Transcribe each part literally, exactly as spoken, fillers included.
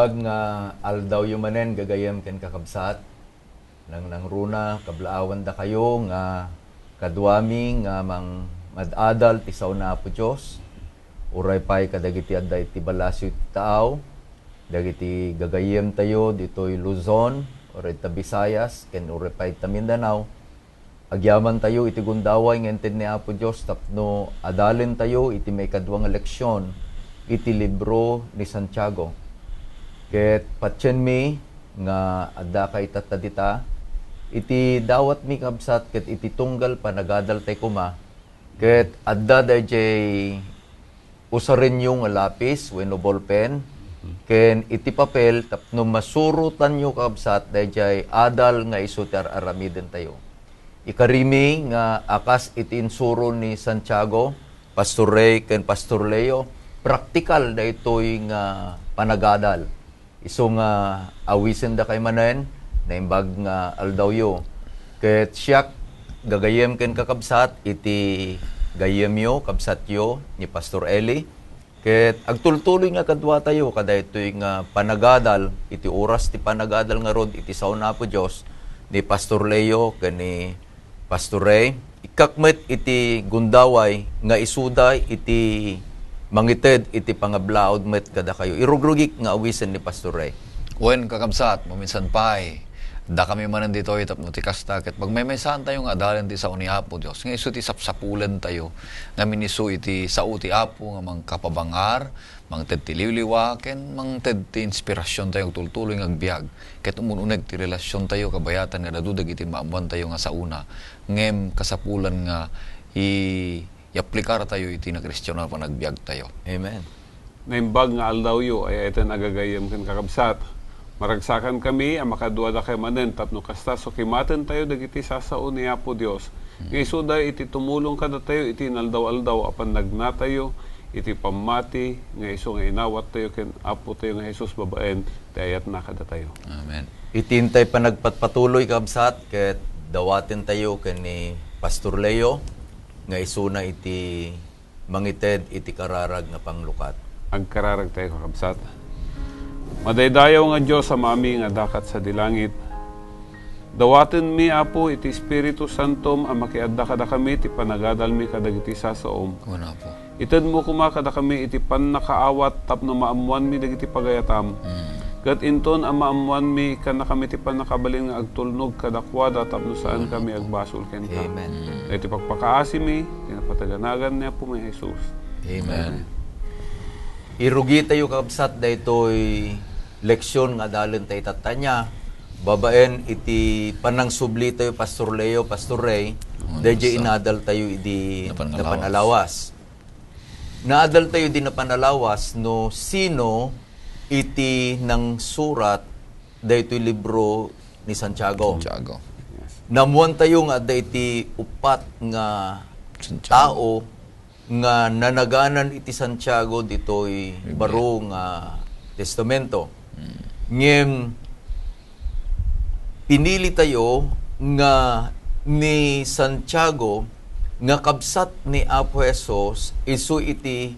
Pag nga aldawyo manen, gagayyem ken kakabsat, nangnangruna, kablaawandakayo nga kaduami nga mang-, mad-adal ti sao ni Apo Dios, uray pay kadagiti adda iti balasyo iti taaw, dagiti gagayyemtayo ditoy Luzon, uray ta Visayas, ken uray pay ta Mindanao, agyamantayo iti gundaway nga inted ni Apo Dios tapno adalentayo iti maikadua nga leksion iti libro ni Santiago. Ket patienmi nga addaka itatta dita, iti dawatmi, kabsat, ket iti tunggal panagadaltay koma, ket adda daydiay usarenyo nga lapis wenno ballpen, ken iti papel tapno masurotanyo, kabsat, daydiay adal nga isu ti ar-aramidentayo. Ikarimi nga a kas iti insuro ni Santiago, Pastor Ray ken Pastor Leo, praktikal daytoy nga panagadal. Isu nga awisendakay manen, naimbag nga aldawyo. Ket siak, gagayyem ken kakabsat, iti gayyemyo, kabsatyo, ni Pastor Eli. Ket agtultuloy nga kaduatayo kadaytoy nga panagadal, iti oras ti panagadal ngarud iti sao ni Apo Dios, ni Pastor Leo ken ni Pastor Ray. Ikkak met iti gundaway nga isuda iti mangited iti pangablaawd met kadakayo. Irugrugik nga awisen ni Pastor Ray. Wen, kakabsat, maminsan pay, dakami manen ditoy tapno ti kasta, ket pagmaymaysaantayo nga adalen ti sao ni Apo Dios, nga isu ti sapsapulentayo, ngamin isu iti sao ti Apo nga mangkapabangar, mangted ti liwliwa, ken mangted ti inspirasiontayo agtultuloy nga agbiag, ket umun-uneg ti relasiontayo kabayatan nga adu dagiti maammoantayo nga saona, ngem kasapulan nga i-, i-aplikartayo iti nakristiano a panagbiagtayo. Amen. Naimbag nga aldawyo, ay-ayaten a gagayyem ken kakabsat. Maragsakankami a makaduadakay manen tapno kasta, sukimatentayo dagiti sasao ni Apo Dios, nga isuda iti tumulong kadatayo iti inaldaw-aldaw a pannagnatayo iti pammati nga isu nga inawattayo ken Apotayo nga Jesus babaen ti ayatna kadatayo. Amen. Iti intay panagpatpatuloy, kabsat, ket dawatentayo ken ni Pastor Leo nga isuna iti mangited iti kararag nga panglukat. Agkararagtayo, kakabsat. Madaydayaw nga Dios, Amami nga adda ket sadi langit, dawatenmi, Apo, iti Espiritu Santom a makiadda kadakami ti panagadalmi kadagiti sasaom. Kuna, Apo. Itedmo koma kadakami iti pannakaawat tapno maammoanmi dagiti pagayatam. Mm. Ket inton a maammoanmi, ikkannakami ti pannakabalin nga agtulnog kadakuada tapno saankami agbasol kenka. Amen. Daytoy pakpakaasimi, ti napataganagan ni Apomi a Jesus. Amen. Amen. Irugitayo, kabsat, daytoy leksion nga adalentayo itatta, babaen iti panangsublitayo, Pastor Leo, Pastor Ray, daydiay inadaltayo idi napan nga lawas. Naadaltayo idi napan a lawas no sino iti nangsurat daytoy libro ni Santiago. Santiago. Yes. Naammoantayo nga adda iti uppat nga Santiago. Tao nga nanaganan iti Santiago ditoy Biblia. Baro nga Testamento. Mm. Ngem, pinilitayo nga ni Santiago nga kabsat ni Apo Jesus isu iti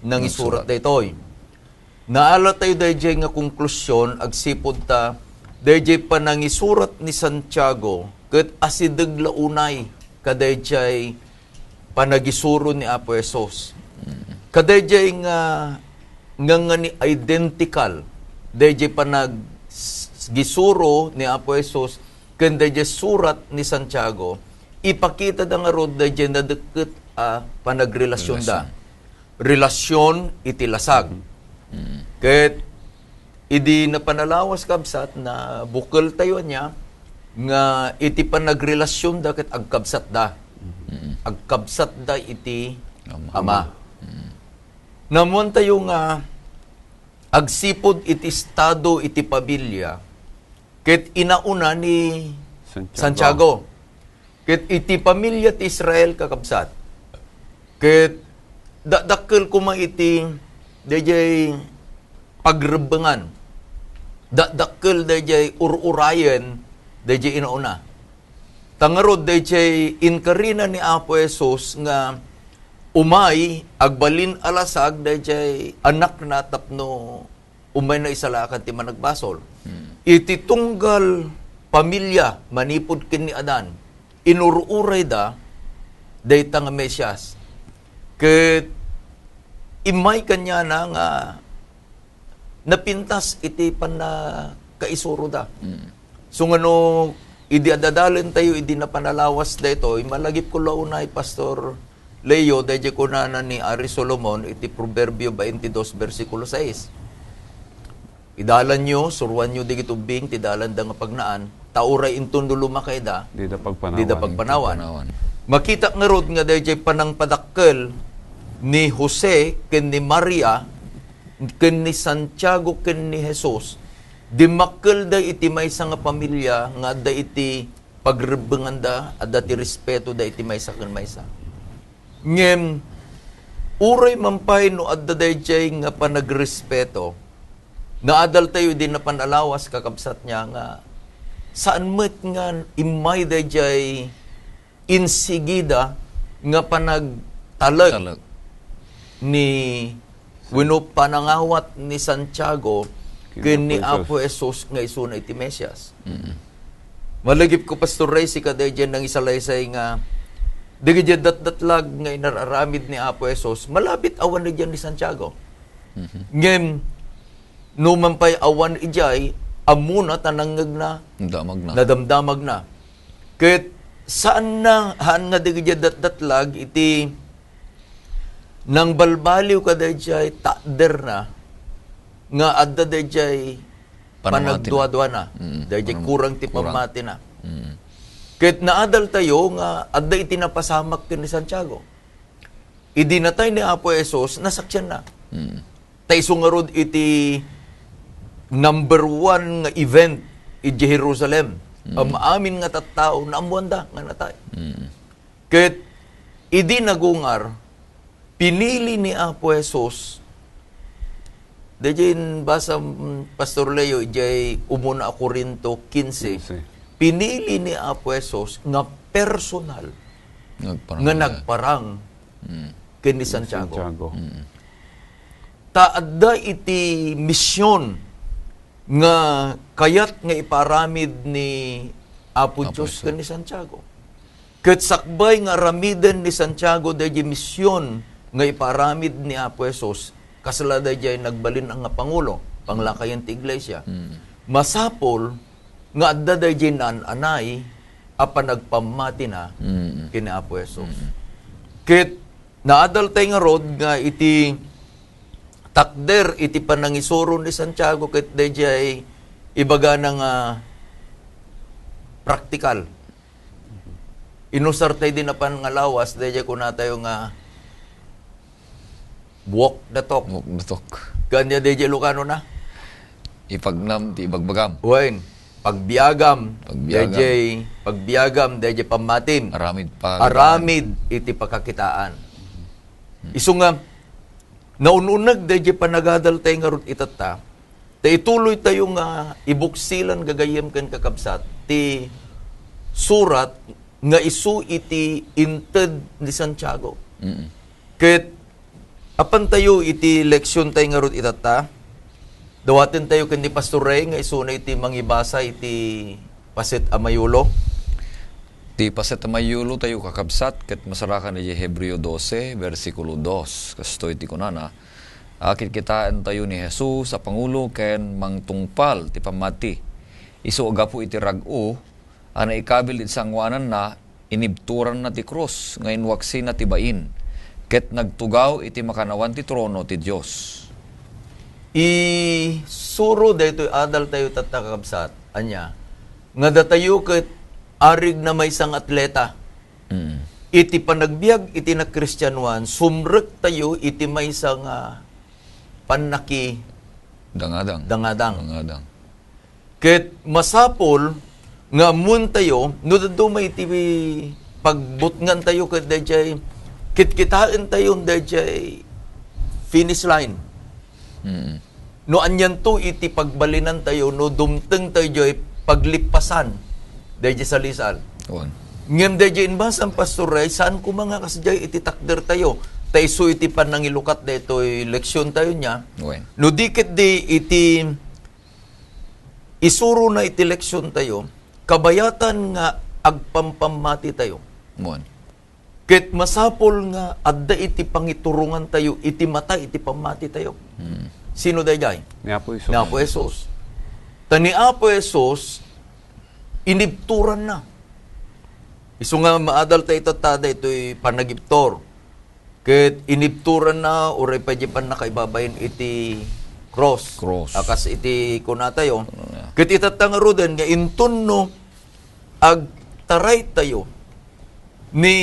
nangisurat. Nangsurat. Daytoy. Naalatayo daydiay nga konklusion agsipud ta daydiay panangisurat ni Santiago ket asideg la unay kadaydiay panagisuro ni Apo Jesus. Mm. Kadaydiay nga, nga, nga ni identical, daydiay panag-, s-, gisuro ni Apo Jesus ken daydiay surat ni Santiago, ipakitada ngarud daydiay nadekket a panagrelasionda. Relasyon. Relasyon iti lasag. Mm. Mm. Ket idi napan a lawas, kabsat, nabukeltayo ania nga iti panagrelasionda ket agkabsatda. Mm. Agkabsatda iti Ama. Ama. Mm. Naammoantayo nga agsipud iti estado iti pamilia ket inauna ni Santiago. Santiago. Ket iti pamilia ti Israel, kakabsat, ket dakdakkel koma iti daydiay pagrebbengan. Dakdakkel daydiay ur-urayen daydiay inauna. Ta ngarud, daydiay inkarina ni Apo Jesus nga umay agbalin a lasag daydiay anakna tapno umay naisalaakan ti managbasol. Iti tunggal pamilia manipud ken ni Adan, inur-urayda dayta nga Mesias. Ket immay kaniana nga napintas iti pannakaisuroda. So nga no, idi adadalen tayo, idi napan a lawas daytoy, malagipko la unay, Pastor Leo, daydi kunana ni Ari Solomon iti Proverbio twenty-two, bersikulo sais. Idalanyo, suroanyo dagiti ubbing ti dalanda nga pagnaan, ta uray inton no lumakayda, dida pagpanawan. Dida pagpanawan. Panawan. Makita ngarud nga daydiay panangpadakkel ni Jose ken ni Maria, ken ni Santiago ken ni Jesus, dimmakkelda iti maysa nga pamilia nga adda iti pagrebbenganda, adda ti respetoda iti maysa ken maysa. Ngem, uray man pay no adda daydiay nga panagrespeto, naadaltayo idi napan a lawas, kakabsat, nia nga saan met nga immay daydiay insigida nga panagtalek Talek. ni wenno panangawat ni Santiago ken ni Apo Jesus nga isuna iti Mesias. Malagipko, Pastor Ray, sika daydiay nangisalaysay nga dagiti datdatlag nga inar-aramid ni Apo Jesus, malabit awan daydiay ni Santiago. Ngem, no man pay awan idiay, ammona ta nangngegna, Damagna. nadamdamagna. Ket saanna, haan nga dagiti datdatlag iti nangbalbaliw kadaydiay takderna nga adda daydiay Panamatina. panagduaduana, Mm, daydiay panam-, kurang ti kurang. pammatina. Mm. Ket naadaltayo nga adda iti napasamak ken ni Santiago. Idi natay ni Apo Jesus, nasaksianna. Mm. Ta isu ngarud iti number one nga event iti Jerusalem. Mm. Am-amin nga tattao, naammoanda nga natay. Mm. Ket idi nagungar, pinili ni Apo Jesus, daydiay basam, Pastor Leo, idiay umuna a Corinto quince, Quince. pinili ni Apo Jesus nga personal Nagparang nga na. nagparang Mm. ken ni Santiago. Santiago. Mm. Ta adda iti mision nga kayat nga ipaaramid ni Apo Apo Dios Dios. ken ni Santiago. Ket sakbay nga aramiden ni Santiago daydi mision nga ipaaramid ni Apo Jesus, kasla daydiay nagbalin nga pangulo, panglakayen ti iglesia. Mm. Masapul nga adda daydiay naan-anay a panagpammatina Mm. ken ni Apo Jesus. Mm. Ket naadaltay ngarud nga iti takder iti panangisuro ni Santiago ket daydiay ibagana nga praktikal. Inusartay idi napan nga lawas, daydiay kunatayo nga walk the talk. Walk the talk. Kanya daydiay Ilocano na? Ipagnam ti ibagbagam. Wen, pagbiagam. Pagbiagam. Daydiay, pagbiagam, daydiay pammatim. Aramid pa. Aramid iti pakakitaan. Isu nga, naun-uneg daydiay panagadaltay ngarud itatta, ta ituloytayo nga ibuksilan gagayyem ken kakabsat ti surat nga isu iti inted ni Santiago. Mm. Ket apantayo iti leksiontayo ngarud itatta, dawatentayo ken ni Pastor Ray nga isuna iti mangibasa iti paset a mayulo. Ti paset a mayulotayo, kakabsat, ket masarakan iti Hebreo doce, bersikulo dos. Kastoy ti kunana, "Akitkitaentayo ni Jesus a pangulo ken mangtungpal ti pammati. Isu a gapu iti rag-o a naikabil iti sangoananna, inibturanna ti krus nga inwaksina ti bain, ket nagtugaw iti makannawan ti trono ti Dios." Isuro daytoy adaltayo tatta, kakabsat. Ania? Nga datayo ket arig na maysa nga atleta. Mm. Iti panagbiag iti nakristianuan, sumrektayo iti maysa nga pannaki Dangadang. dangadang. Dangadang. Ket masapul nga ammoentayo, no dadduma iti pagbutngantayo ket daydiay, kitkitaentayo daydiay finish line. Mm. No anianto iti pagbalinantayo, no dumtengtayo diay paglippasan daydiay salisal. Wen. Ngem daydiay imbasam, Pastor Ray, saan koma nga kasdiay iti takdertayo. ta isu iti pannangilukat daytoy leksiontayo nia. Wen. No di ketdi iti isurona iti leksiontayo, kabayatan nga agpampammatitayo. Wen. Ket masapul nga adda iti pangiturongantayo iti mata iti pammatitayo. Hmm. Sino daydiay? Ni Apo Jesus. Ni Apo Jesus. Ta ni Apo Jesus, inibturanna. Isu nga maadal ta itatta daytoy panagibtur. Ket inibturanna, uray pay di pannakaibabain iti cross. Cross. A kas iti kunatayo. Ano na? Ket itatta ngaruden nga inton no agtaraytayo ni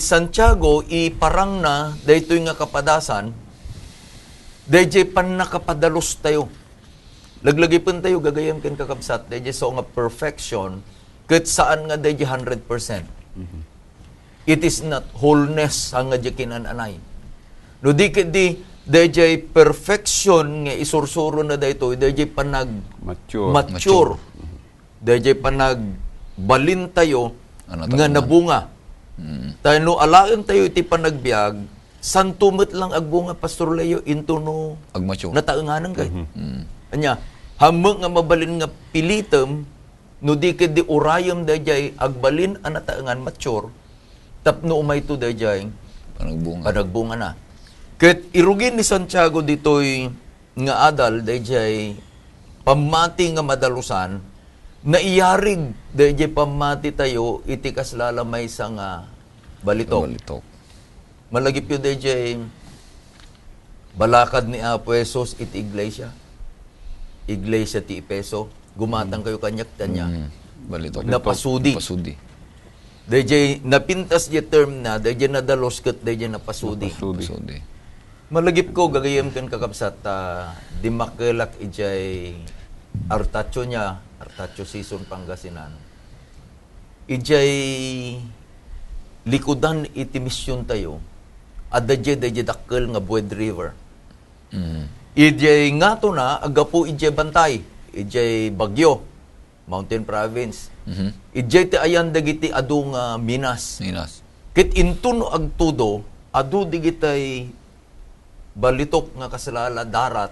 Santiago, iparangna daytoy nga kapadasan, dayjay pannakapadalustayo. Laglagipentayo, gagayem ken kakabsat, dayjay sao nga perfection, ket saan nga dayjay hundred percent. Mhm. It is not wholeness, saan nga dayjay kinan-anay. No di ketdi, dayjay perfection nga isursurona daytoy, dayjay panag- Mature. Mature. Mature. Dayjay panagbalintayo Ano nga tayo nga? Nabunga. Mm. Ta no alaentayo iti panagbiag, santo met lang agbunga, Pastor Leo, into no Agmature. Nataenganen kay. Mhm. Mm. Ania, hammek nga mabalin nga pilitem, no di ketdi urayem dayjay agbalin a nataengan, mature, tapno umayto dayjay Panagbunga. Panagbungana. Ket irugi ni Santiago ditoy nga adal, dayjay pammati nga madalusan, naiyarig dayjay pammatitayo iti kasla la maysa nga balitok. Balitok. Malagipyo dayjay balakad ni Apo Jesus iti iglesia. Iglesia ti Efeso. Gumatang kayo kaniak, kaniak. Mm. Balitok. Napasudi. Napasudi. Dayjay napintas di term na, dayjay nadalus ket dayjay napasudi. Napasudi. Napasudi. Malagipko, gagayem ken kakabsat, ta dimmakkelak idiay Artacho nia, Artacho season, Pangasinan. Idiay likudan iti misiontayo, adda diay, dayjay dakkel nga Bued River. Mm. Idiay ngatona, aggapu idiay bantay, idiay Baguio, Mountain Province. Mhm. Idiay ti ayan dagiti adu nga minas. Minas. Ket inton no agtudo, adu digitay balitok nga kasla la darat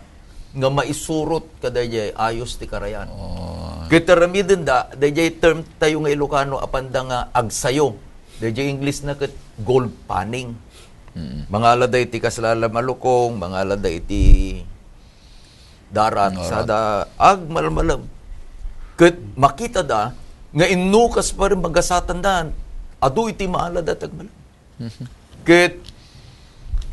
nga maisurot kadaydiay ayos ti karayan. Oh. Ket aramidenda, daydiay term tayo nga Ilocano, apanda nga agsayo. Daydiay English na ket gold panning. Mm. Mangalada iti kasla la malukong, mangalada iti darat, darat, sada agmalmalem. Ket makitada nga innukas pa rin magasatan dan. Adu iti maalada ti agmalem. Mhm. Ket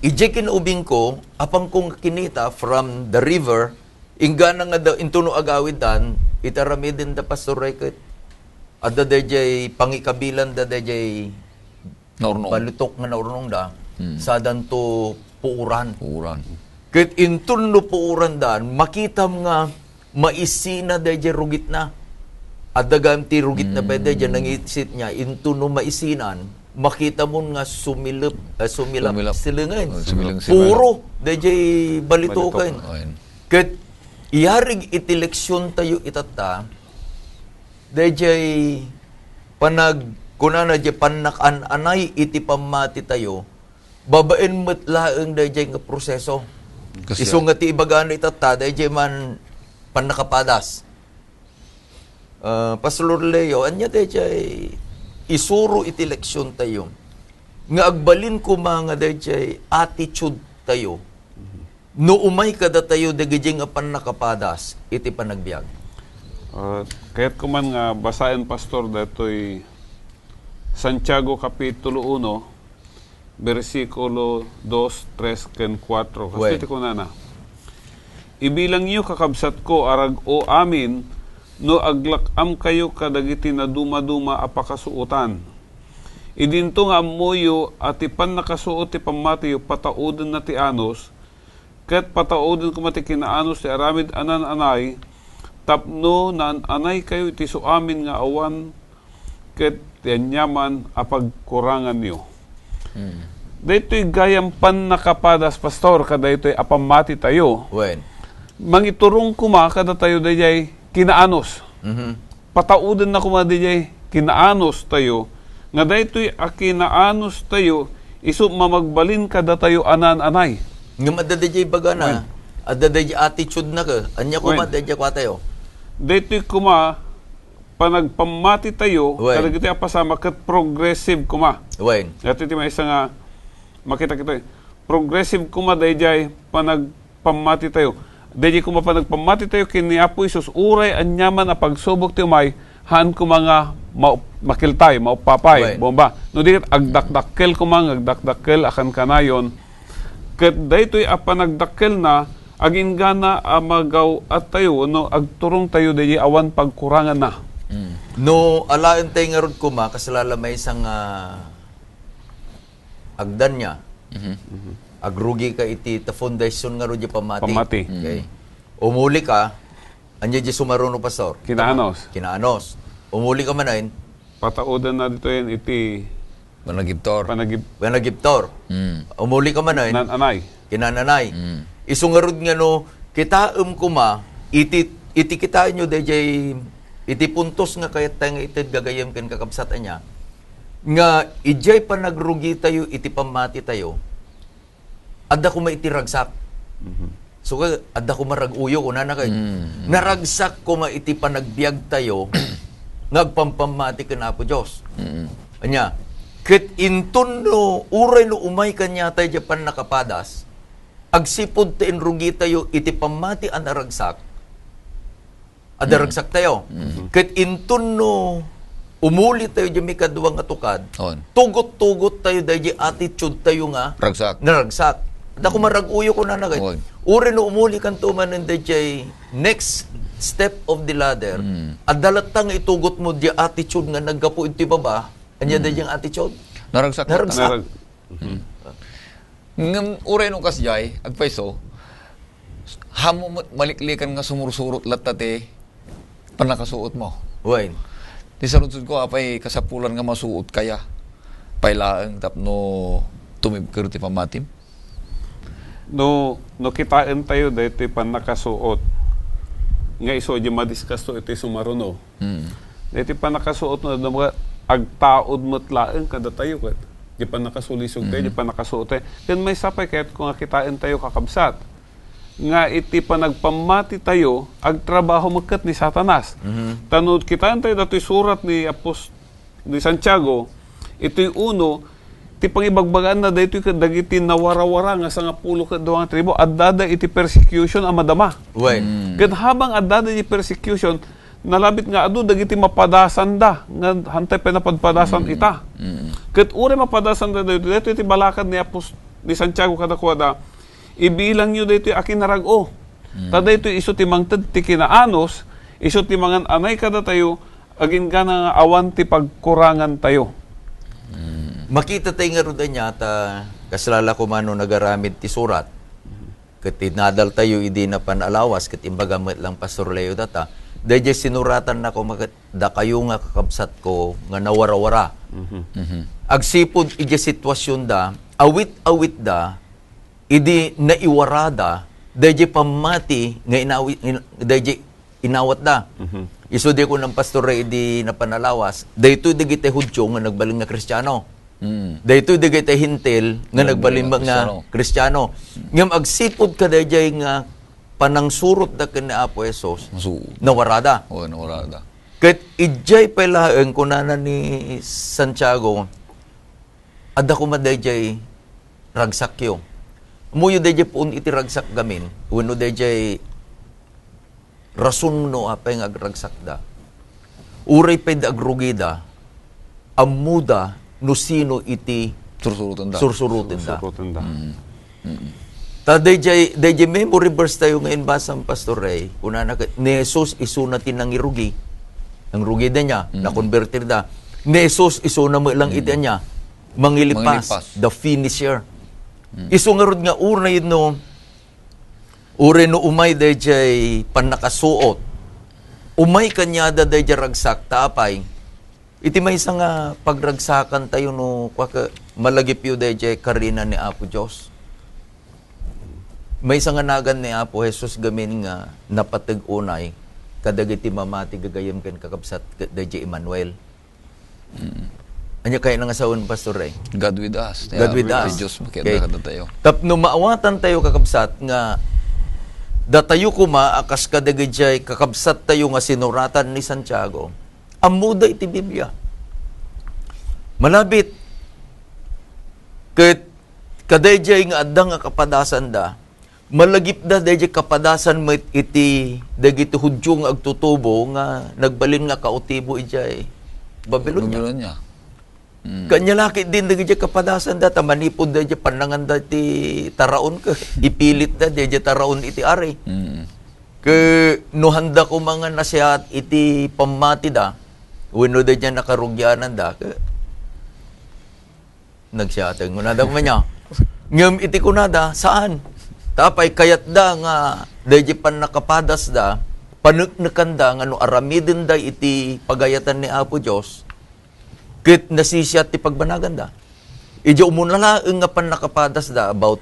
idiay kinaubingko, apangko nga kinita from the river, inggana nga da, intuno agawid dan, itaramiden da Pastor Ray ket adda dayjay pangikabilan da dayjay Naurnong. Balitok nga naurnong da, Hmm. sadanto puuran. Puuran. Ket inton no puuran dan, makitam nga maisina dayjay rugitna. Adda gayam ti rugitna Hmm. pay dayjay nangisit niya, inton no maisinan, makitamon nga sumilep, eh, sumilap, Sumilap. Silengen. Oh, sumileng-silengen. Puro dayjay balitoken. Balitok. Ayun. Ket iyarig iti leksion tayo itatta, dayjay panag-, kunana, dayjay pannakan-anay iti pammati tayo, babaen met laeng dayjay nga proseso. Kasi Isu nga ti ibagana itatta, dayjay man pannakapadas. Ah, Pastor Leo, ania dayjay isuro iti leksion tayo nga agbalin koma nga dayjay attitude tayo no umay kadatayo dagiti nga pannakapadas iti panagbiag. Ah, kayat ko man nga basaen, Pastor, datoy Santiago Kapitulo uno, bersikulo dos, tres, ken kuatro. Kastoy Wen. ti kunana, "Ibilangyo, kakabsatko, a rag-o amin no aglak-amkayo kadagiti nadumaduma a pakasuotan. Idinto nga ammoyo a ti pannakasuot ti pammatiyo pataudenna ti anus, ket patauden koma ti kinaanus ti aramid a naan-anay, tapno naan-anaykayo iti suamin nga awan ket ti aniaman a pagkuranganyo." Hmm. Daytoy gayam pannakapadas, Pastor, kadaytoy a pammati tayo. Wen. Mangiturong koma kadatayo dayjay kinaanus. Mhm. Pataudenna koma dayjay kinaanus tayo, nga daytoy a kinaanus tayo, Isu mamagbalin kadatayo a naan-anay. Ngem adda daydiay ibagana, Wen. Adda daydiay attitude na ke. Ania koma Wen. Daydiay kuatayo? Daytoy koma, panagpammati tayo, Wen. Kadagiti a pasamak ket progressive koma. Wen. Daytoy ti maysa nga makita kitayo. Progressive koma daydiay panag pammati tayo. Daydi koma panagpammati tayo ken ni Apo Jesus, uray aniaman a pagsubok ti umay, haan koma nga ma-, makiltay, mauppapay, Right. bomba. No di ket agdakdakkel koma nga agdakdakkel a kankanayon, ket daytoy a panagdakkelna, aginggana a magaw-at tayo wenno agturong tayo daydi awan pagkuranganna. Mm. No alaen tayo ngarud koma, kas la la maysa nga agdanna. Mhm. Agrugi ka iti ta foundation ngarud diay pammati. Pammati. Okay. Umuli ka, ania diay sumaruno, Pastor? Kinaanos. Kinaanos. Umuli ka manen. Pataudan na dito yan iti Panagibtor. Panagib- Panagibtor. Mm. Umuli ka manen. Nan-anay. Kinananay. Mm. Isu ngarud nga no, kitaem koma, iti, iti kitaenyo daydiay, iti puntos nga kayat tayo nga ited gagayem ken kakabsat ania, nga idiay panagrugi tayo iti pammati tayo, adda koma iti ragsak. Mhm. So, ka-, adda koma rag-uyo, kunana kay, Mm, mm. Naragsak koma iti panagbiag tayo nga agpampammati ken Apo Dios. Mm. Ania, ket inton no, uray no umay kaniatayo diay pannakapadas, agsipud ta inrugi tayo iti pammati a naragsak, adda Mm. ragsak tayo. Mm. Ket inton no umuli tayo diay mikadua nga tukad, On. tugot-tugot tayo daydiay attitude tayo nga Ragsak. naragsak. Adda koma rag-uyo, kunana kay, On. Uray no umuli kanto manen daydiay next step of the ladder, Mm. adda latta nga itugot mo diay attitude nga naggapu iti baba, anya Mm. daydiay attitude? Naragsak. Naragsak. Narag-, Mm. Ngem uray no kasdiay, agpayso, haanmo met maliklikan nga sumursurot latta ti pannakasuotmo. Wen. Ti saludsodko, apay kasapulan nga masuot kaya pay laeng tapno tumibker ti pammatim? No, no kitaen tayo daytoy pannakasuot nga isu diay madiscuss to iti sumaruno. Mm. Daytoy pannakasuot no, no, agtaud met laeng kadatayo ket diay pannakasulisog tayo, Mm. diay pannakasuot tayo. Ken maysa pay kayatko nga kitaen tayo, kakabsat, nga iti panagpammati tayo, agtrabaho met ket ni Satanas. Mhm. Ta no kitaen tayo datoy surat ni Apos-, ni Santiago, itoy uno, ti pangibagbagaanna daytoy ket dagiti nawarawara nga sangapulo ket dua nga tribu, addada iti persecution a madama. Wen. Mm. Ket habang addada iti persecution, nalabit nga adu dagiti mapadasanda, nga hantay pay napadpadasan Mm. ita. Mm. Ket uray mapadasanda daytoy, daytoy ti balakad ni Apos-, ni Santiago kadakuada, "Ibilangyo daytoy a kinarag-o." Mm. Ta daytoy isu ti mangted ti kinaanos, isu ti mangan-anay kadatayo, aginggana nga awan ti pagkurangan tayo. Mm. Makita tayo ngarud ania ta kasla la koma no nagaramid ti surat. Ket inadal tayo idi napan a lawas, ket imbaga met lang Pastor Leo data, daydiay sinuratanna koma ket dakayo nga kakabsatko nga nawarawara. Mhm. Mhm. Agsipud idiay situasionda, awit-awitda, idi naiwarada, daydiay pammati nga inawi-, in-, daydiay inawatda. Mhm. Isu di ko nang Pastor Ray idi napan a lawas, daytoy dagiti Judio nga nagbalin nga Kristiano. Mm. Daytoy dagiti Hentil nga Nga nagbalin nagbalin nga nga Kristiano. Kristiano. Ngem agsipud kadaydiay nga panangsurotda ken ni Apo Jesus, Masuot. nawarada. Oo, nawarada. Ket idiay pay laeng kunana ni Santiago, adda koma daydiay ragsakyo. Ammoyo daydiay puon iti ragsak gamin, wenno daydiay rason no apay nga agragsakda. Uray pay da agrugida, ammoda no sino iti Sursurotenda. sursurotenda. Sursurotenda. Mm. Mm. Ta daydiay, daydiay memory verse tayo nga inbasam, Pastor Ray, kunana ket, ni Jesus isuna ti nangirugi. Nangrugida nia, Mm. nakonbertirda. Ni Jesus isuna met lang iti Mm. ania, mangilipas, Mangilipas. the finisher. Mm. Isu ngarud nga uray no, uray no umay daydiay pannakasuot, umay kaniada daydiay ragsak, ta apay, iti maysa nga pagragsakan tayo no, kua ket malagipyo daydiay karina ni Apo Dios. Maysa nga nagan ni Apo Jesus gamin nga napateg unay kadagiti mamati gagayem ken kakabsat ket daydiay Emmanuel. Mm. Ania kayatna nga sawen, Pastor Ray? God with us. God with us. Ti Dios makiadda kadatayo. Tapno maawatantayo, kakabsat, nga datayo koma a kas kadagijay kakabsattayo nga sinuratan ni Santiago, ammoda iti Biblia. Malabit, ket kadaydiay nga adda nga kapadasanda, malagipda daydiay kapadasan met iti dagiti Judio nga agtutubo nga nagbalin nga kautibo idiay Babilonia. Babilonia. Mm. Kanya la ketdin dagiti kapadasanda, ta manipud daydiay pannanganda ti taraon, ket ipilitda daydiay taraon iti ari. Mm. Ket no handa koma nga nasiat iti pammatida, wenno daydiay nakarugiananda, ket nagsiateng. Kunada koma niya. Ngem iti kunada, saan? Tapay kayatda nga daydiay pannakapadasda, paneknekanda nga no aramidenda iti pagayatan ni Apo Dios, ket nasisiat ti pagbanaganda. Idiay umuna laeng nga pannakapadasda about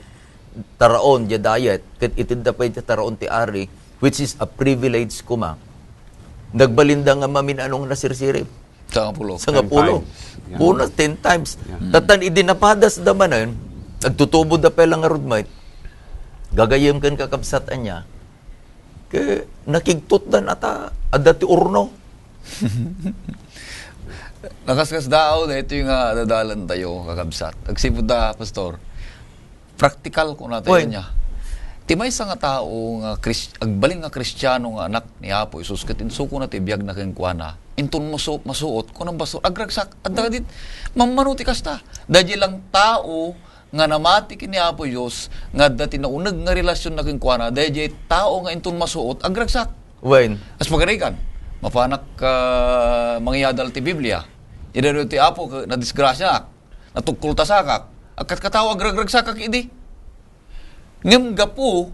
taraon, diay diet, ket itedda pay ti taraon ti ari, which is a privilege koma. Nagbalinda nga mamin-ano nga nasirsirib. Sangapulo. Sangapulo. Ten times. Yeah. Bonus ten times. Yeah. Mm. Tatan idi napadasda manen, agtutuboda pay la ngarud met. Gagayyem ken kakabsat ania. Ket nakigtutdan ata, adda ti urno. Nakaskasdaaw daytoy nga dadalantayo, kakabsat. Agsipud ta, Pastor, praktikal kunatayo. Wen. Nia. Ti maysa nga tao nga Chris-, agbalin nga Kristiano nga anak ni Apo Jesus, ket insukona ti biagna kenkuana, inton masu-, masuot, kuna Pastor, agragsak, adda kadin, mammano ti kasta. Daydiay lang tao nga namati ken ni Apo Dios, nga adda ti nauneg nga relasionna kenkuana, daydiay tao nga inton masuot, agragsak. Wen. As pagarigan, mapanak, ah, mangyadal ti Biblia. Ida ti Apo, ke-, nadisgrasiaak, natukkoltasakak, agkatkatao, agragragsakak idi. Ngem gapu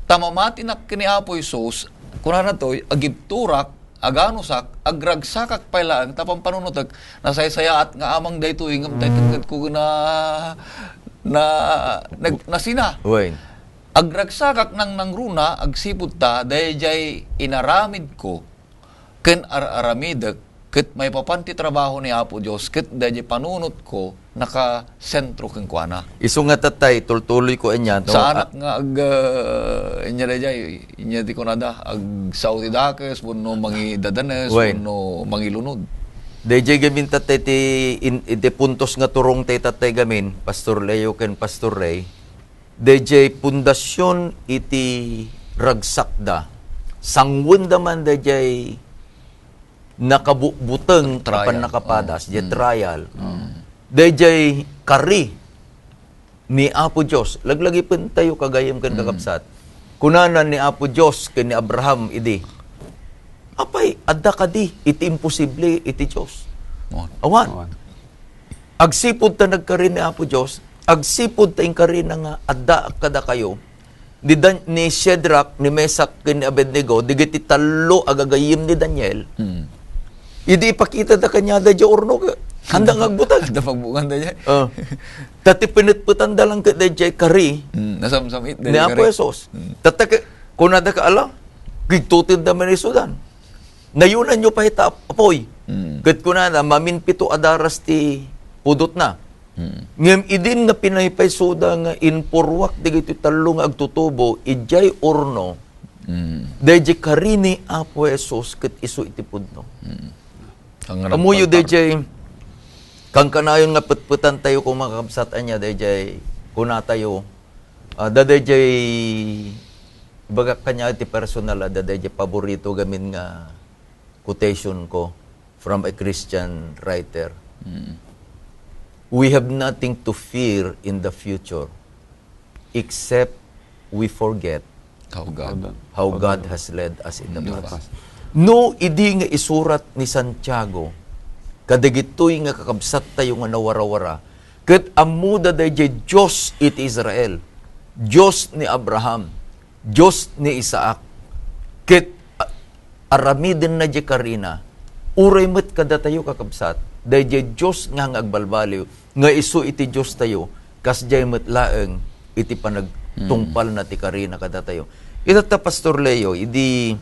ta mamatinak ken ni Apo Jesus, kunana toy, agibturak, aganusak, agragsakak pay laeng ta pampanunotek, nasaysayaat nga amang daytoy, ngem tay tengngedko na, na, nag-, nasina. Wen. Agragsakak nangnangruna, agsipud ta, daydiay inaramidko, ken ar-aramidek, ket maipapan ti trabaho ni Apo Dios, ket daydiay panunotko, nakasentro kenkuana. Isu nga tatay, tultuloyko ania, no? Saanak nga ag-, ah, ania daydiay, ania ti kunada, agsao ti dakes, wenno mangidadanes, wen, wenno mangilunod. Daydiay gamin tatay ti in-, iti puntos nga turong tay tatay gamin, Pastor Leo ken Pastor Ray. Daydiay pundasion iti ragsakda. Sangwenda man daydiay nakabutbuteng a pannakapadas, diay trial. Mm. Daydiay kari ni Apo Dios. Laglagipentayo, gagayyem ken kakabsat. Kunana ni Apo Dios ken ni Abraham idi, "Apay, adda kadi iti imposible iti Dios?" Awan. Awan. Agsipud ta nagkari ni Apo Dios, agsipud ta inkarina nga addaak kadakayo, ni Dan-, ni Shadrach, ni Meshach, ken ni Abednego, dagiti tallo a gagayyem ni Daniel, idi ipakitada kaniada diay urno, ke-, handa nga agbutang. Adda pagbutangda diay. Oh. Ta ti pinetpetanda lang ket daydiay kari ni Apo Jesus. Tatta ke-, kunada ket, "Ala, kigtutedda man isudan." Nayunanyo pay ta ap-, apoy. Mm. Ket kunana, maminpito a daras ti pudotna. Mm. Ngem idin nga pinaypaysoda nga inpurruak dagiti tallo nga agtutubo idiay urno, daydiay kari ni Apo Jesus ket isu iti pudno. Mm. Ammoyo daydiay kankanayon nga petpetantayo, koma kakabsat, ania daydiay kunatayo, ah, da daydiay ibagak kaniak ti personal, ah, da daydiay paborito gamin nga quotation ko from a Christian writer. Mm. "We have nothing to fear in the future except we forget how God, how God has led us in the past." No, idi nga isurat ni Santiago kadagitoy nga kakabsattayo nga nawarawara, ket ammoda daydiay Dios iti Israel, Dios ni Abraham, Dios ni Isaac, ket, a-, aramidenna diay karina. Uray met kadatayo, kakabsat, daydiay Dios nga, nga agbalbaliw, nga isu iti Diostayo, kasdiay met laeng iti panagtungpalna ti karina kadatayo. Itatta, Pastor Leo, idi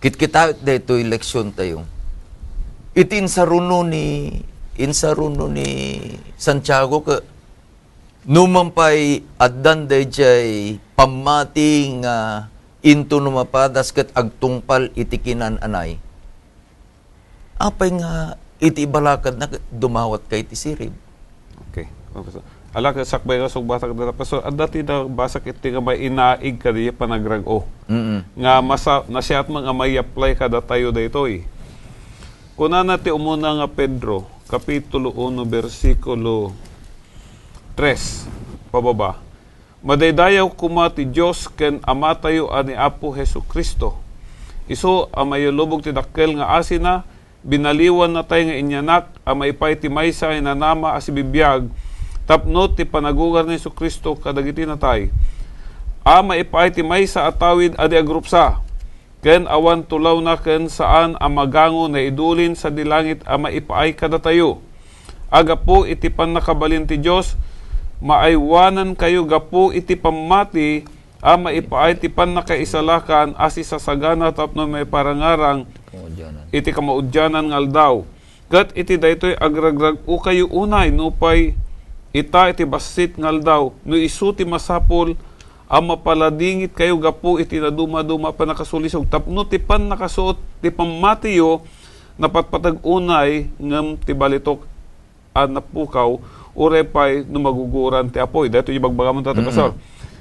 kitkitaek daytoy leksiontayo. Iti insaruno ni, insaruno ni Santiago ket no man pay addan dayjay pammati nga intono mapadas ket agtungpal iti kinan-anay. Apay nga iti ibalakadna ket dumawat kay ti sirib? Okay. Ala, ket sakbay nga sungbatak dita, Pastor, adda ti nabasak iti nga mainaig kadi panagrag-o. Mm. Nga masa-, nasiat man nga may apply kadatayo daytoy. Kunana ti umuna nga Pedro, Kapitulo uno, bersikulo tres, pababa. Madaydayaw koma ti Dios ken Amatayo a ni Apo Jesu-Cristo. Isu a mayulubog ti dakkel nga asina, binaliwannatay nga inyanak a maipaay ti maysa nga inanama a sibibiag tapno ti panagungar ni Jesu-Cristo kadagiti natay, a maipaay ti maysa a tawid a di agrupsa, ken awan tulawna ken saan a magango naidulin sadi langit a maipaay kadatayo. A gapu iti pannakabalin ti Dios, maaywanankayo gapu iti pammati a maipaay ti pannakaisalakan a sisasagana tapno maiparangarang Kamaudianan. Iti kamaudianan nga aldaw. Ket iti daytoy agragrag-okayo unay nupay ita iti bassit nga aldaw, no isu ti masapul a mapaladingitkayo gapu iti nadumaduma a pannakasulisog tapno ti pannakasuot ti pammatiyo napatpateg unay ngem ti balitok a napukaw, uray pay no maguguran ti apuy. Daytoy ibagbagamon, Tatay Mm-mm. Pastor.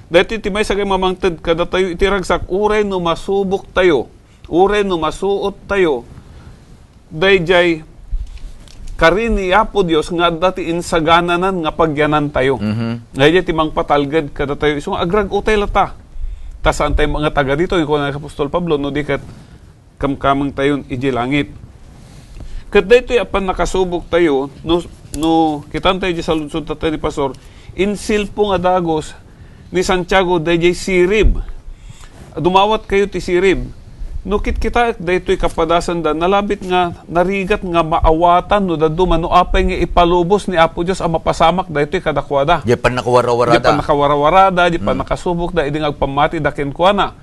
Daytoy ti maysa nga mangted kadatayo iti ragsak, uray no masuboktayo, uray no masuottayo, dayjay kari ni Apo Dios nga adda ti insagananan nga pagyanantayo. Mhm. Dayjay ti mangpatalged kadatayo. Isu nga agrag-utay latta. Ta saan tayo nga taga dito, yung kuna ni Apostol Pablo, no di ket kamkamengtayon idiay langit. Ket daytoy a pannakasuboktayo, no, no kitantayo idiay saludsodtayo ni Pastor, insilpo nga dagus ni Santiago dayjay sirib. Dumawatkayo ti sirib. No kitkitaek daytoy kapadasenda, nalabit nga narigat nga maawatan no dadduma no apay nga ipalubos ni Apo Dios a mapasamak daytoy kadakuada. Di pannakawarawara Di da. pannakawarawara da, di Mm. pannakasubok da, idi nga agpammati da kenkuana.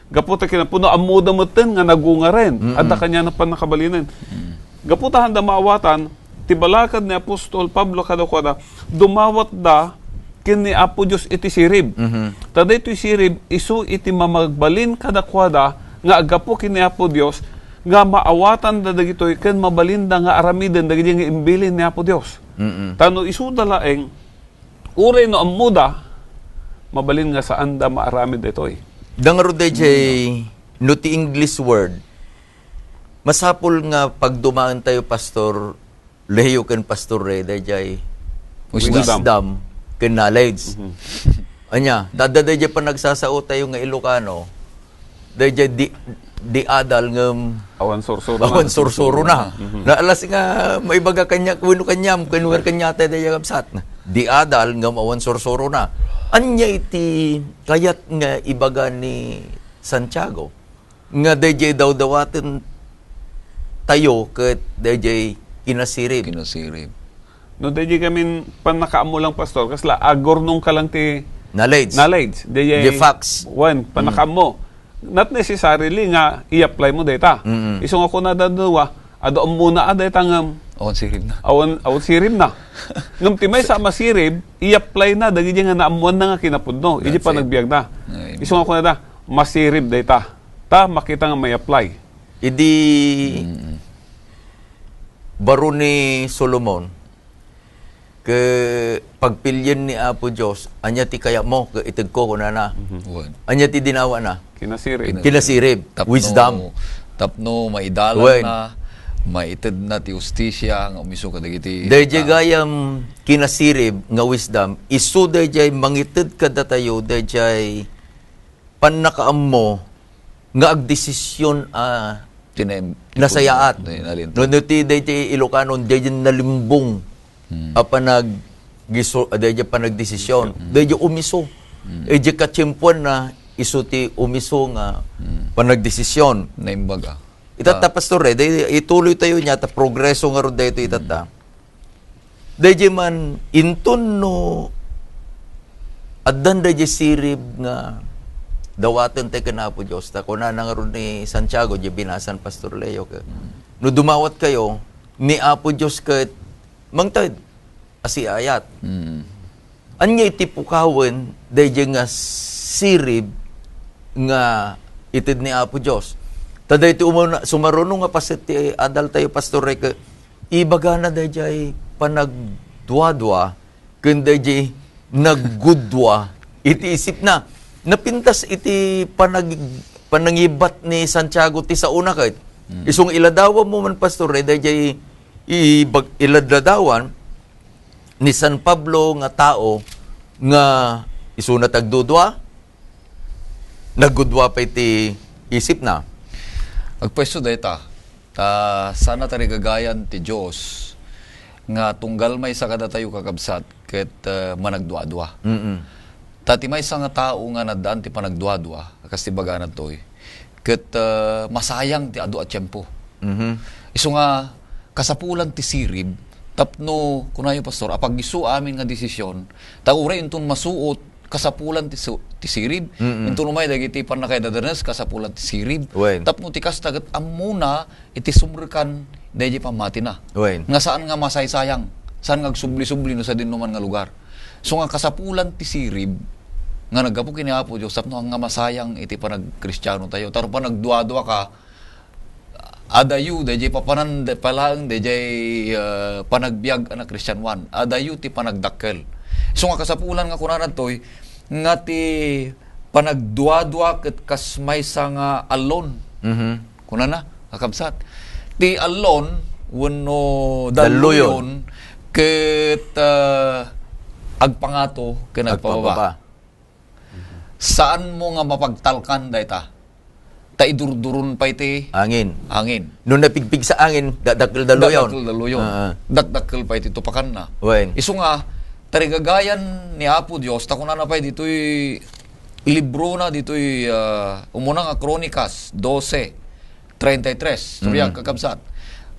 Gapu ta kinapudno, ammoda metten nga nagungaren. Mm-mm. Adda kaniana pannakabalinen. Mm. Gapu ta haanda maawatan, ti balakad ni Apostol Pablo kadakuada, dumawatda ken ni Apo Dios iti sirib. Mhm. Ta daytoy sirib, isu iti mamagbalin kadakuada nga aggapu ken ni Apo Dios, nga maawatanda dagitoy ken mabalinda nga aramiden dagiti nga imbilin ni Apo Dios. Mm-mm. Ta no isuda laeng, uray no ammoda, mabalin nga saanda maaramid daytoy. Dangaro dayjay, no ti English word, masapul nga pagdumaentayo, Pastor Leo ken Pastor Ray, dayjay Wisdom. wisdom ken knowledge. Mhm. Ania, ta adda dayjay panagsasaotayo nga Ilocano, dayjay di, di adal ngem Awan sursuro na. awan sursuro na. Mhm. Naalas nga maibaga kaniak wenno kaniam, ken wen kaniak tay dayjay kabsat. Di adal ngem awan sursuro na. Ania iti kayat nga ibaga ni Santiago nga dayjay dawdawaten tayo ket dayjay kinasirib? Kinasirib. No, dayjay gamin pannakaammo lang, Pastor, kasla agurnong ka lang ti Knowledge. knowledge. Dayjay Di facts. wen, Mm. pannakaammo. Not necessarily nga i-apply mo dayta. Mm-mm. Isu nga kuna da dua, adu ammona a dayta ngem Awan sirib na. awan, awan sirib na. Ngem ti maysa a masirib, i-apply na dagiti nga naammuan na nga kinapudno. Idi That's it. panagbiag na. Ay, Isu nga kuna da, masirib dayta. Ta makita nga may apply. Idi Mm. baro ni Solomon, ke pagpilien ni Apo Dios, "Ania ti kayatmo, ke itedko," kunana. Mhm. Wen. Ania ti dinawana? Kinasirib. Kinasirib. Tapno, Wisdom. tapno maidalan Wen. na, maited na ti hustisia nga umiso kadagiti Dayjay tao. gayam kinasirib nga wisdom, isu dayjay mangited kadatayo, dayjay pannakaammo nga agdesisyon a Tinaim-, nasayaat. Nalintag. No, no, ti, dayjay Ilocano, dayjay nalimbong Hmm. a panaggiso-, dayjay panagdesisyon. Hmm. Dayjay umiso. Hmm. Dayjay katiempoan na isu ti umiso nga Hmm. panagdesisyon. Naimbag, ah. Itatta, Ah. Pastor, eh, day-, ituloy tayo niya, ta progreso nga ro dayto itatta. Hmm. Dayjay man, inton no addan dayjay sirib nga dawaten tayo ken Apo Dios, ta kunana ngarud ni Santiago, di binasan Pastor Leo, ke, Mm. no dumawat kayo, ni Apo Dios ket mangted a siayat. Mm. Ania iti pukawen daydiay nga sirib nga ited ni Apo Dios? Ta daytoy umuna, sumaruno nga paset ti adaltayo, Pastor Rey, ket ibagana daydiay panagduadua ken daydiay naggudua iti isipna. Napintas iti panag-, panangibat ni Santiago ti saona ket. Mm. Isu nga iladawam mo man, Pastor Rey, daydiay ibag-, iladadawan ni San Pablo nga tao nga isuna ti agdudua, naggudua pay ti isipna. Agpayso dayta, ta saan a tarigagayan ti Dios nga tunggal maysa kadatayo, kakabsat, ket, eh, managduadua. Mm-mm. Ta ti maysa nga tao nga naddaan ti panagduadua, kas ti bagana toy, ket, eh, masayang ti adu a tiempo. Mhm. Isu nga kasapulan ti sirib tapno, kunayo, Pastor, apag-isu amin nga desisyon, ta uray inton masuot, kasapulan ti su-, ti sirib. Mm-mm. Inton umay dagiti pannakaidadanes, kasapulan ti sirib. Wen. Tapno ti kasta ket ammona iti sumrekan daydiay pammatina. Wen. Nga saan nga masaysayang, saan nga agsubli-subli no sadinoman nga lugar. So nga kasapulan ti sirib nga naggapu ken ni Apo Dios tapno nga masayang iti panagkristiano tayo. Taro panagduadua ka, adayo daydiay papanan da-, palaeng daydiay, ah, panagbiag a nakristianoan. Adayo ti panagdakkel. So nga kasapulan nga kunana toy, nga ti panagduadua ket kas maysa nga allon. Mhm. Kunana, kakabsat. Ti allon wenno dalluyon. Dalluyon ket, ah, agpangato ken agpababa. Agpababa. Saan mo nga mapagtalkan dayta. Ta idurduron pay ti angin. Angin. No napigpigsa angin, dadakkel dalluyon. Dadakkel dalluyon. Ah, ah. Dakdakkel pay ti tupakanna. Wen. Isu nga, tarigagayan ni Apo Dios, ta kunana pay ditoy librona, ditoy, ah, umuna nga Kronikas dose treinta y tres. Istorya, mm, kakabsat.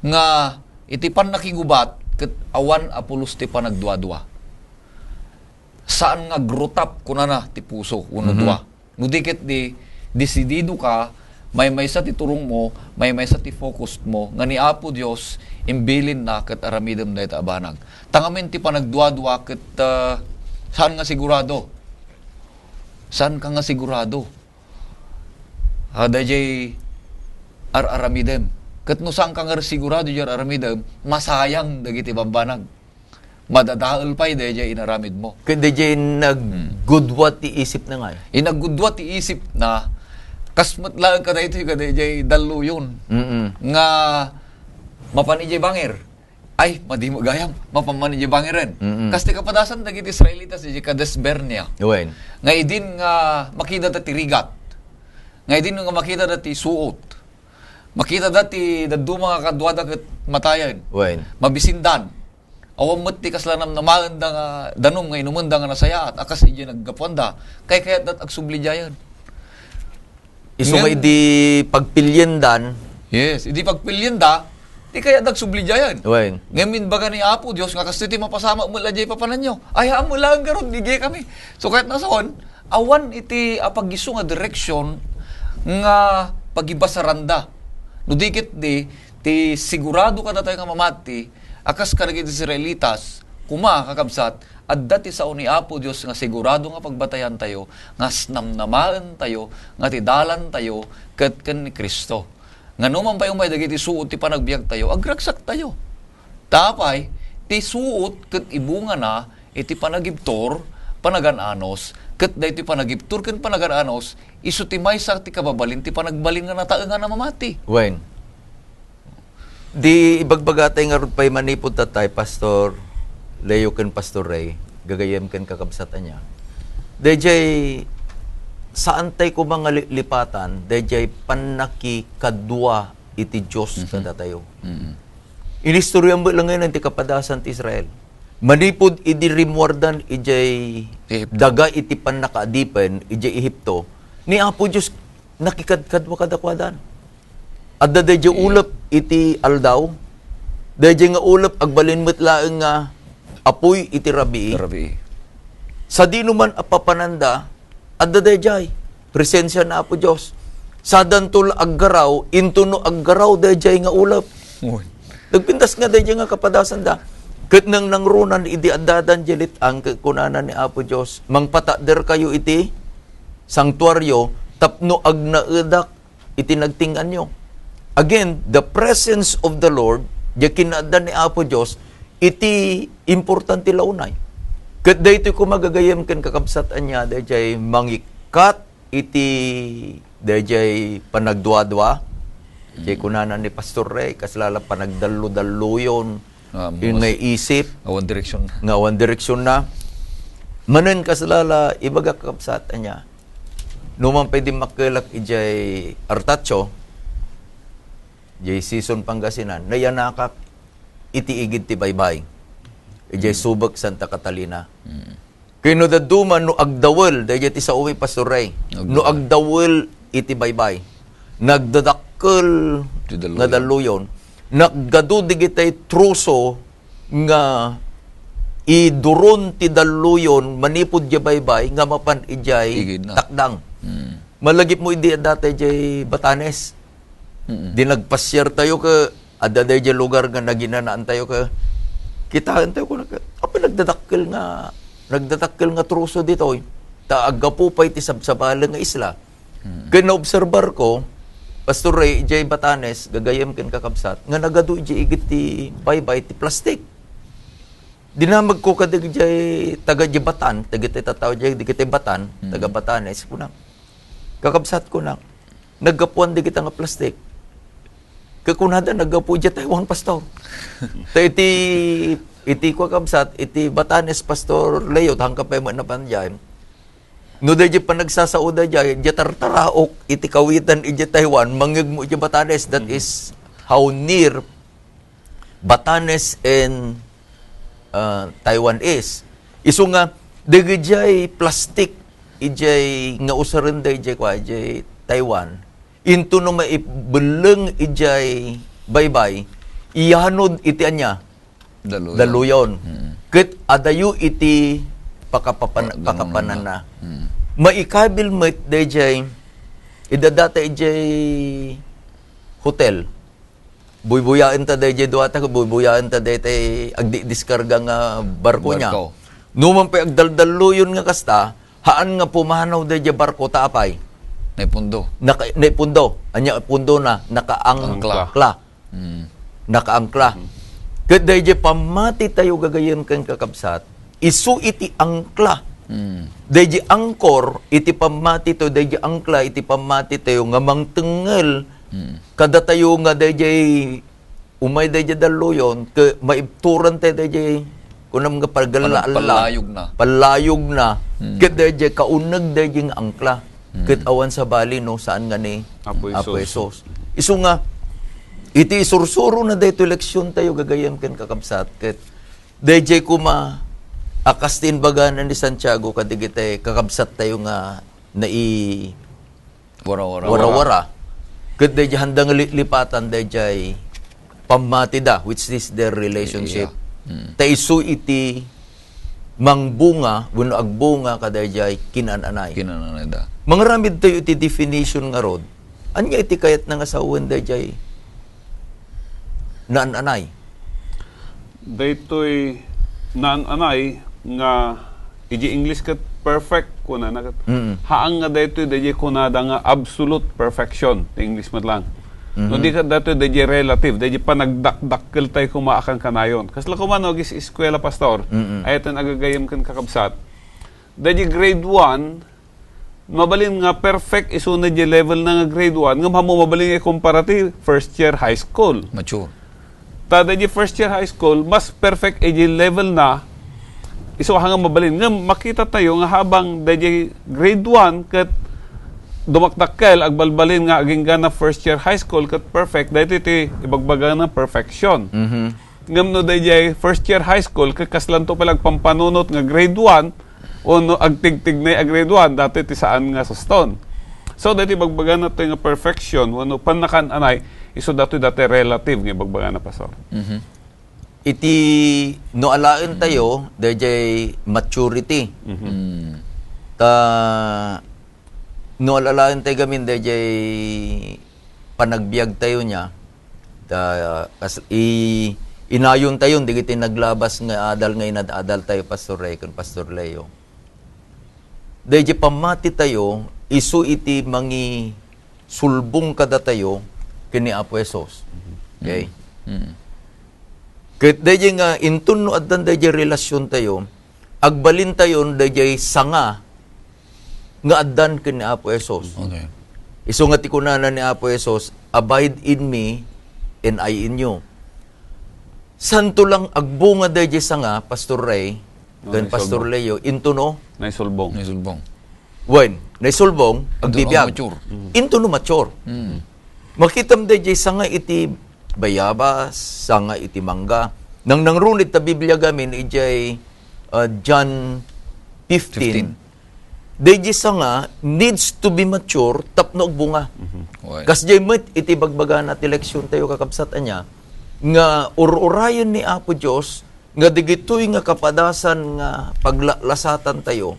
Nga, iti pannakigubat, ket awan a pulos ti panagduadua. Saan nga agrutap, kunana, ti puso, wenno, mhm, dua. No di ket di, desidido ka, maymaysa ti turong mo, maymaysa ti focus mo, nga ni Apo Dios, imbilinna ket aramidem dayta a banag. Ta ngamin ti panagduadua ket, ah, saan nga sigurado? Saan ka nga sigurado? Ah, dayjay ar-aramidem. Ket no saan ka nga sigurado jay ar-aramidem, masayang dagiti bambanag. Madadael pay dayjay inaramid mo. Ket dayjay naggudua ti isipna ngay. Inaggudua ti isipna, kas met laeng kadaytoy kadayjay dalluyon. Mm-mm. Nga mapan idiay bangir. Ay, madi met gayam, mapan man idiay bangiren. Mm-mm. Kas ti kapadasan dagiti Israelitas idiay Kades Barnea. Wen. Nga idin nga makidada ti rigat. Nga idin nga makidada ti suot. Makidada ti dadduma nga kaduada ket matayen. Wen. Mabisindan. Awan met ti kasla namnamaenda nga danum nga inumenda nga nasayaat a kas idiay naggapuanda. Kaykayatda ti agsubli diayen. Isu nga idi pagpiliendan. Yes, idi pagpilienda, ti kayatda agsubli diayen. Wen. Ngem imbaga ni Apo Dios nga kastoy ti mapasamak met la diay papananyo. Ayaam met laeng garud, idiay kami. So, kayatna a sawen, awan iti apag-isu nga direksion nga pagibasaranda. No di ket di, ti sigurado kadatayo nga mamati, a kas kadagiti Israelitas, koma, kakabsat, adda ti sao ni Apo Dios nga sigurado nga pagbatayantayo, nga s-, namnamaentayo, nga ti dalantayo ket ken ni Cristo. Nga no man pay umay dagiti suot ti panagbiagtayo, agragsaktayo. Ta apay, ti suot ket ibungana iti panagibtur, panagan-anos, ket daytoy panagibtur ken panagan-anos, isu ti maysa ti kababalin ti panagbalin nga nataengan a mamati. Wen. Di ibagbagatay ngarud pay manipud tatay, Pastor Leo ken Pastor Ray, gagayyem ken kakabsat ania. Dayjay, saantay koma nga li-, lipatan, dayjay pannakikadua iti Dios, mhm, kadatayo. Mm. Inistoryaem met laengen ti kapadasan ti Israel. Manipud idi rimmuardan idiay Ehipto. Daga iti pannakaadipen idiay Ehipto, ni Apo Dios nakikadkadua kadakuadan. Adda dayjay ulep iti aldaw. Dayjay nga ulep agbalin met laeng nga apuy iti rabii. Rabii. Sadino man a papananda, adda dayjay presensia ni Apo Dios. Sadanto la aggaraw, intono aggaraw dayjay nga ulep. Uy. Nagpintas nga dayjay nga kapadasanda. Ket nang nangrunan idi addadan diay let-ang, ket kunana ni Apo Dios, "Mangpatadderkayo iti santuario tapno agnaedak iti nagting-nganyo." Again, the presence of the Lord, diay kinaadda ni Apo Dios, iti importante la unay. Ket daytoy koma gagayem ken kakabsat, ania, daydiay mangikkat iti daydiay panagduadua, diay kunana ni Pastor Ray, kasla la panagdalludalluyon, Ah, yung mas-, nga isip, awan direksyon na. Nga awan direksyon na. Manen kasla la, ibaga, kakabsat, ania. Numan pay dimmakkelak idiay Artacho, diay Sison, Pangasinan, nayanakak iti igid ti baybay. Idiay Mm. Subic, Santa Catalina. Mm. Ken no dadduma, no agdawel, daydiay ti sao mi, Pastor Ray. Agdawel. No agdawel iti baybay, nagdadakkel Ti dalluyon. Nga dalluyon. Nagadu digitay troso nga iduron ti dalluyon manipud diay baybay nga mapan idiay Igid na. Takdang. Hmm. Malagipmo idi adda tay diay Batanes. Mm-mm. Di nagpasiar tayo ka, adda daydiay lugar nga naginanaan tayo ka, kitaen tayo kuna ka, apay nagdadakkel nga, nagdadakkel nga troso ditoy. Ta aggapu pay ti sabsabali nga isla. Mm. Ken naobserbar ko, Pastor Ray, idiay Batanes, gagayem ken kakabsat, nga nagadu idiay igid ti baybay ti plastik. Dinamagko kadagiti taga di Batan, dagiti tattao di, dagiti Batan, Mm. taga Batanes, kuna, "Kakabsat," kuna, "naggapuan dagita nga plastik." Kakunada, "Naggapu idiay Taiwan, Pastor." Ta iti, iti, kakabsat, iti Batanes, Pastor Leo, hangka pay met napan diay. No, daydiay panagsasaoda diay, diay tartaraok iti kawitan idiay Taiwan, mangngegmo idiay Batanes, that Mm. is how near Batanes and, uh, Taiwan is. Isu nga, dagidiay plastik, idiay nga usaren daydiay kua, idiay Taiwan, into no maibelleng idiay baybay, iyanod iti ania? Daluyon. Daluyon. Mm. Ket adayo iti pakapapan-, Oh, danum-, pakapananna. Mm. Maikabil met daydiay, idi adda ta idiay hotel. Buybuyaen ta daydiay duata, buybuyaen ta daydiay agdidiskarga nga barko niya. Barko. Numan pay agdaldalluyon nga kasta, haan nga pumanaw daydiay barko ta apay? Naipundo. Naka-, naipundo. Ania pundo na? Nakaangkla. Angkla. Mm. Nakaangkla. Mm. Ket daydiay pammati tayo gagayem ken kakabsat, isu iti angkla. Mm. Daydiay angkor iti pammati tayo, daydiay angkla iti pammati tayo nga mangtengngel Mm. kadatayo nga daydiay umay daydiay dalluyon, ket maibturan tayo daydiay, kunam nga pagalla-alla. Pal-, pallayog na. Pallayog na. Hmm. Ket daydiay kauneg daydiay nga angkla. Hmm. Ket awan sabali no saan nga ni Apo Apo Jesus. Jesus. Isu nga, iti isursuro na daytoy leksion tayo, gagayem ken kakabsat, ket daydiay koma a kas ti imbagana ni Santiago kadagiti kakabsat tayo nga nai-, Wara-wara. Wara-wara. Ket daydiay handa nga li-, lipatan daydiay pammatida, which is their relationship. Iya. Mm. Ta isu iti mangbunga, wenno agbunga kadaydiay kinaan-anay. Kinaan-anayda. Mangaramid tayo iti definition ngarud. Ania iti kayatna nga sawen daydiay naan-anay? Daytoy naan-anay nga iti English ket perfect kunana ket. Mm. Haan nga daytoy daydiay kunada nga absolute perfection ti English met lang. No Mhm. di ket daytoy daydiay relative, daydiay panagdakdakkel tayo koma a kankanayon. Kasla koma no agis-eskuela, Pastor, Mm-mm. ay iti agagayem ken kakabsat. Daydiay grade one, mabalin nga perfect isuna diay level na nga grade one, ngem ammo mabalin nga ikumpara ti first year high school. Mature. Ta daydiay first year high school, mas perfect iti level na, isu a nga mabalin. Ngem makita tayo nga habang daydiay grade one ket dumakdakkel, agbalbalin nga agingga na first year high school ket perfect, daytoy ti ibagbagana perfection. Mhm. Ngem no daydiay first year high school, ket kaslanto pay la agpampanunot nga grade one, wenno agtigtignay a grade one, daytoy ti saan nga suston. So, daytoy ibagbagana tayo nga perfection, wenno pannakaan-anay, isu daytoy, daytoy relative nga ibagbagana, Pastor. Mhm. Iti, no alaen tayo, daydiay maturity. Mhm. Mm. Ta, no alaen tayo gamin, daydiay panagbiag tayo nia, ta, kas-, i-, Inayontayon dagiti naglabas nga adal nga inad-adaltayo, Pastor Ray ken Pastor Leo. Daydiay pammatitayo, isu iti mangisulbong kadatayo ken ni Apo Jesus. Okay? Mm. Ket daydiay nga inton no addan daydiay relasiontayo, agbalintayon daydiay sanga nga addan ken ni Apo Jesus. Okay. Isu nga ti kunana ni Apo Jesus, "Abide in me and I in you." Santo lang agbunga daydiay sanga, Pastor Ray, ken Pastor Leo, into no? Naisulbong. Naisulbong. Wen, naisulbong, agbibiag. Into no mature. Into no mature. Mm. Makitam daydiay sanga iti bayabas, sanga iti mangga. Nangnangrunit ta Biblia gamin idiay, ah, John fifteen. Fifteen. Daydiay sanga needs to be mature tapno agbunga. Mhm. Wen. Kasdiay met iti bagbagana ti leksiontayo, kakabsat, ania, nga ur-urayen ni Apo Dios nga dagitoy nga kapadasan nga paglaklasatantayo,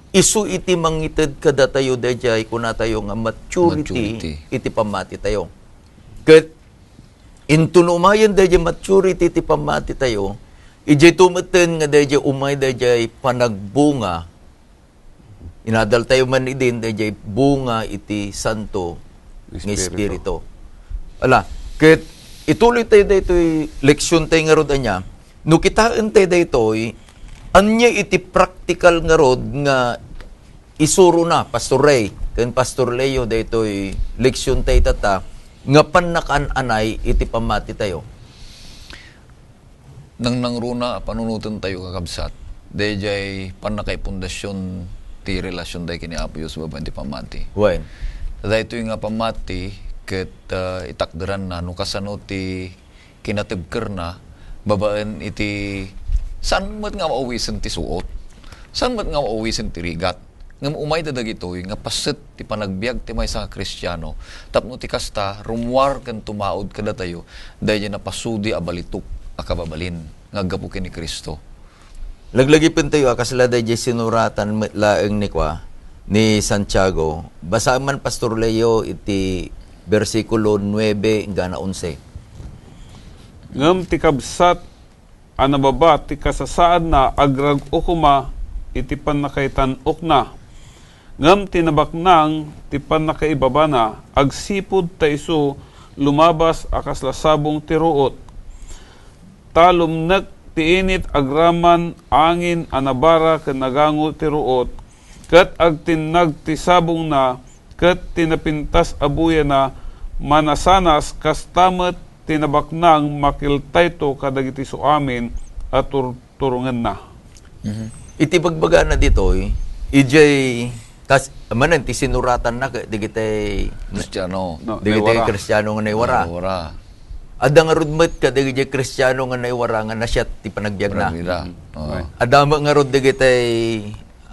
isu iti mangited kadatayo daydiay kunatayo nga maturity. Maturity. Iti pammatitayo. Ket into no umayen daydiay maturity iti pammatitayo, idiay tumeten nga daydiay umay daydiay panagbunga. Inadaltayo man idin daydiay bunga iti santo nga Espiritu. Espiritu. Ala, ket ituloytayo daytoy leksiontayo ngarud, ania, no kitaentayo daytoy, ania iti praktikal ngarud nga isurona, Pastor Ray ken Pastor Leo, daytoy leksiontayo tatta nga pannakaan-anay iti pammatitayo? Nangnangruna a panunotentayo, kakabsat, daydiay pannakaipundasion ti relasiontayo ken ni Apo Dios babaen ti pammati. Wen. Daytoy nga pammati ket, ah, itakderanna no kasano ti kinatibkerna babaen iti saan met nga maawisen ti suot, saan met nga maawisen ti rigat. Ngem umayda dagitoy nga paset ti panagbiag ti maysa nga Kristiano, tapno ti kasta, rummuar ken tumaud kadatayo daydiay napasudi a balitok a kababalin nga aggapu ken ni Cristo. Laglagipentayo a kasla daydiay sinuratan met laeng ni kua, ni Santiago. Basaem man, Pastor Leo, iti bersikulo nuebe inggana onse. Ngem ti kabsat a nababa ti kasasaadna agrag-o koma iti pannakaitan-okna. Ngem ti nabaknang ti pannakaibabana agsipud ta isu lumabas a kasla sabong ti ruot. Ta lumnek ti init agraman angin a nabara ken nagango ti ruot, ket agtinnag ti sabongna, ket ti napintas a buyana manasanas, kasta met ti nabaknang makiltayto kadagiti suamin a turturongenna. Mhm. Iti bagbagana ditoy, idiay kas-, manen ti sinuratanna ket dagiti Kristiano. No, dagiti naiwara. Kristiano nga naiwara. Naiwara. Adda ngarud met kadagiti Kristiano nga naiwara nga nasiat ti panagbiagna. Panagbiagna. Mhm. Oo. Adda met ngarud dagiti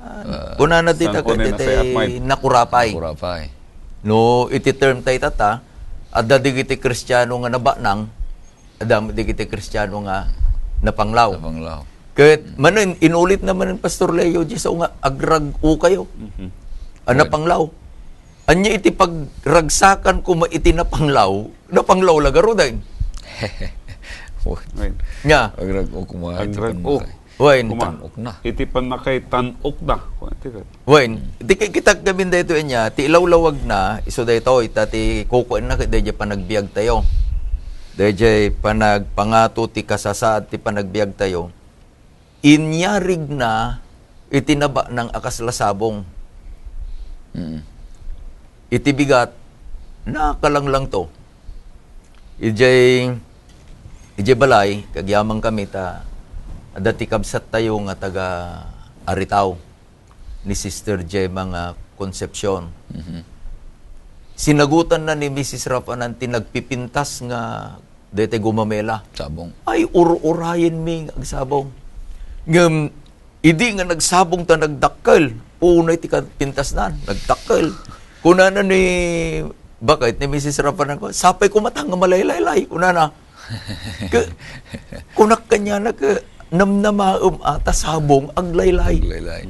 Ah, kunana ti San Jose ket iti nakurapay. Nakurapay. No, iti term tayo tata, adda dagiti Kristiano nga nabaknang, adda dagiti Kristiano nga napanglaw. Napanglaw. Ket manen, inulit na manen, Pastor Leo, di sa nga agrag-o kayo. Mhm. A napanglaw. Anya iti pagragsakan koma iti napanglaw, napanglaw la garuden. Nya. Agrag-o koma iti pannakaitan-okna. Wen. Tan-okna. Iti pannakaitan-okna. Wen. Iti ki-, kitak gamin daytoy anya, ti ilawlawagna, isu daytoy, ta ti kukuenna ket daydiay panagbiagtayo. Daydiay panagpangato ti kasasaad ti panagbiagtayo. Inyarigna iti nabaknang a kasla sabong. Mm. Iti bigat, nakalanglangto. Idiay, idiay balay, kagyaman kami ta, adda ti kabsattayo nga taga Aritao, ni Sister Gemma nga Concepcion. Mhm. Sinagutanna ni Missus Rafanan ti nagpipintas nga daytoy gumamela. Sabong. Ay, ur-urayenmi nga agsabong. Ngem, idi nga nagsabong ta nagdakkel, unay ti kapintasnan, nagdakkel. Kunana ni Bakit ni Missus Rafanan ko, "Sapay ko matang nga malaylaylay," kunana. Ke, kunak kaniana ke, "Namnamaem a ta sabong aglaylay." Aglaylay.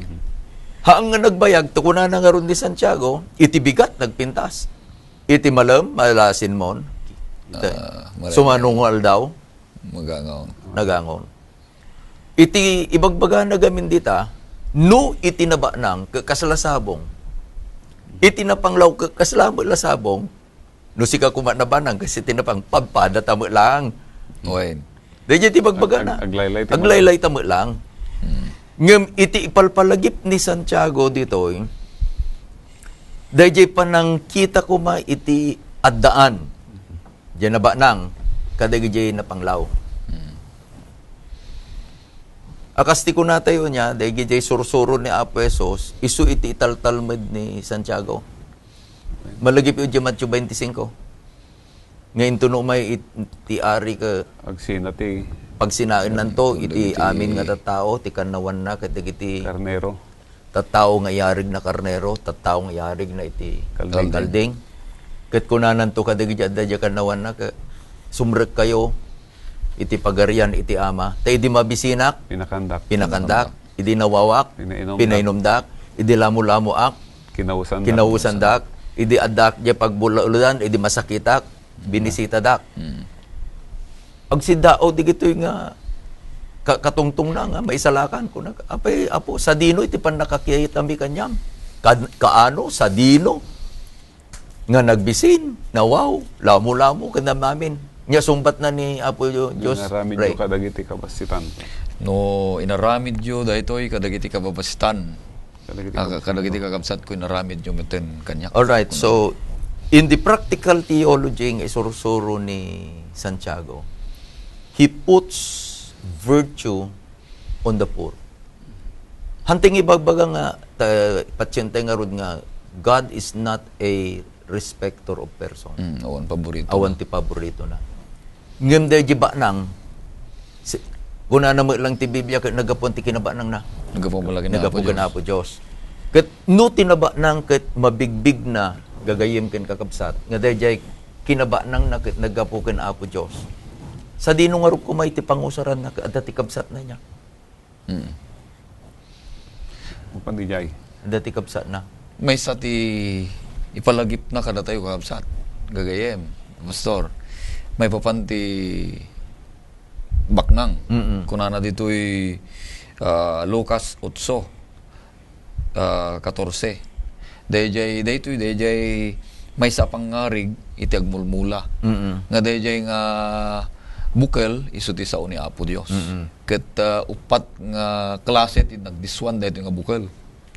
Haan nga nagbayag, ta kunana ngarud ni Santiago, iti bigat nagpintas. Iti malem, malasin mon. Ah, malaylaylay. Sumano nga aldaw. Magangaw. Nagangaw. Iti ibagbagana gamin dita, no iti nabanang ket kasla sabong, iti napanglaw ket kasla met la sabong, no sika koma nabanang, kas iti napang-, padpadata met lang. Wen. Daydiay ti ibagbagana. Ag-, ag-, aglaylay ti Aglaylay ta met lang. Hmm. Ngem iti ipalpalagip ni Santiago ditoy, daydiay panangkita koma iti addaan. Diay nabanang, kadagiti napanglaw. Hmm. A kas ti kunatayo nia, daydiay sursuro ni Apo Jesus, isu iti italtalmed ni Santiago. Malagip iti Mateo twenty-five. Nga intuno may it-, ti ari ka Agsina ti pagsinaennanto iti Dagiti amin nga tattao, ti kannawanna, ket dagiti karnero. Tattao nga iyarigna karnero, tattao nga iyarigna iti Kalding. Kalding. Ket kunananto kadagiti adda diay kannawanna, ket sumrekkayo iti pagarian iti Ama. Ta idi mabisinak, Pinakandak. pinakandak. Idi nawawak, Pinainumdak. pinainumdak. Idi lamulamoak, Kinawsandak. kinawsandak. Idi addak diay pagbuludan, idi masakitak, binisitadak. Mm. Agsiddaaw digitoy nga ka-, katungtongna nga maisalakan. Kuna, apay, Apo, sadino iti pannakakiitami kaniam? Kad-, kaano? Sadino? Nga nagbisin, nawaw, lamulamo, ken amin. Nia sungbatna ni Apo Dios, Inaramidyo Ray. kadagiti kabasitan. No, inaramidyo daytoy kadagiti kababasitan. Kadagiti Ah, kabasitan. kadagiti kakabsat ko, inaramidyo metten kaniak. All right, so, in the practical theology nga isursuro ni Santiago, he puts virtue on the poor. Hanteng ibagbaga nga, ta-, patiente nga rod nga, God is not a respecter of person. Mm, awan paborito Awan na. ti paboritona. Ngem daydi banang, si-, kunana met lang ti Biblia ket naggapuan ti kinabanangna. Naggapu met lang ken Naggapu Apo ken Dios. Apo Dios. Ket no ti nabanang ket mabigbigna, gagayyem ken kakabsat, nga daydiay kinabanangna ket naggapu ken Apo Dios. Sadino ngarud koma iti pangusaranna ket adda ti kabsatna nia? Mm. Mapan dijay. Adda ti kabsatna. Maysa ti ipalagipna kadatayo, kakabsat. Gagayyem, Pastor. Maipapan ti baknang. Mm-mm. Kunana ditoy, ah, Lucas otso, ah, katorse. Dayjay, daytoy, dayjay maysa a pangngarig iti agmulmula. Mm-mm. Nga dayjay nga bukel, isu ti sao ni Apo Dios. Mm-mm. Ket, ah, uppat nga klase ti nagdissuan daytoy nga bukel.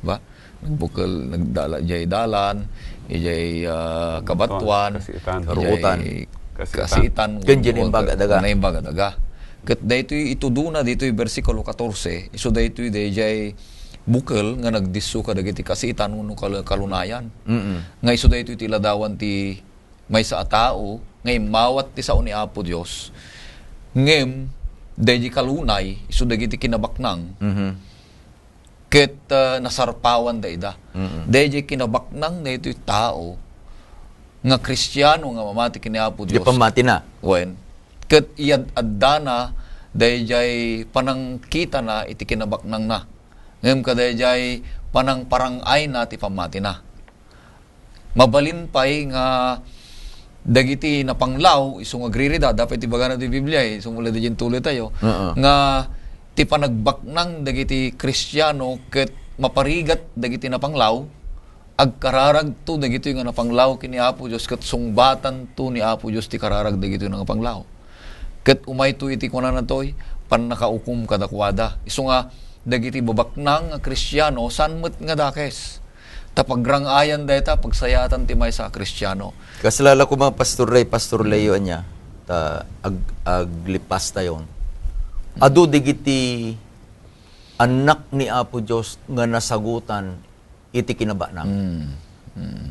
Ba? Nagbukel, nagdala, ijay dalan, ijay, ah, kabatuan, Kasiitan. ijay Karuotan. Kasiitan. kasiitan, Ken diay naimbag a daga. naimbag a daga. Ket daytoy itudona ditoy bersikulo katorse, isu daytoy dayjay bukel nga nagdisso kadagiti kasiitan wenno kal-, kalunayan. Mm-mm. Nga isu daytoy ti ladawan ti maysa a tao nga immawat ti sao ni Apo Dios, ngem daydi kalunay, isu dagiti kinabaknang, Mhm. ket, ah, nasarpawan dayta. Mm-mm. Daydi kinabaknang daytoy tao nga Kristiano nga mamati ken ni Apo Dios. Diay pammatina. Wen, ket iyad-addana dayjay panangkitana iti kinabaknangna. Ngem kadayjay panangparang-ayna ti pammatina. Mabalin pay nga dagiti napanglaw, isu nga agririda, dapat ti bagana ti Biblia, eh, sumuled diay tuloy tayo, Oo. nga ti panagbaknang dagiti Kristiano ket maparigat dagiti napanglaw, agkararagto dagitoy nga napanglaw ken ni Apo Dios, ket sungbatanto ni Apo Dios ti kararag dagitoy nga napanglaw. Ket umayto iti kunana toy, pannakaukom kadakuada. Isu nga, dagiti babaknang nga Kristiano, saan met nga dakes. Ta pagrang-ayan dayta, pagsayaatan ti maysa a Kristiano. Kasla la koma, Pastor Ray, Pastor Leo, ania, ta ag-, aglipas tayo. Adu dagiti annak ni Apo Dios nga nasagutan iti kinabanang. Mm. Mm.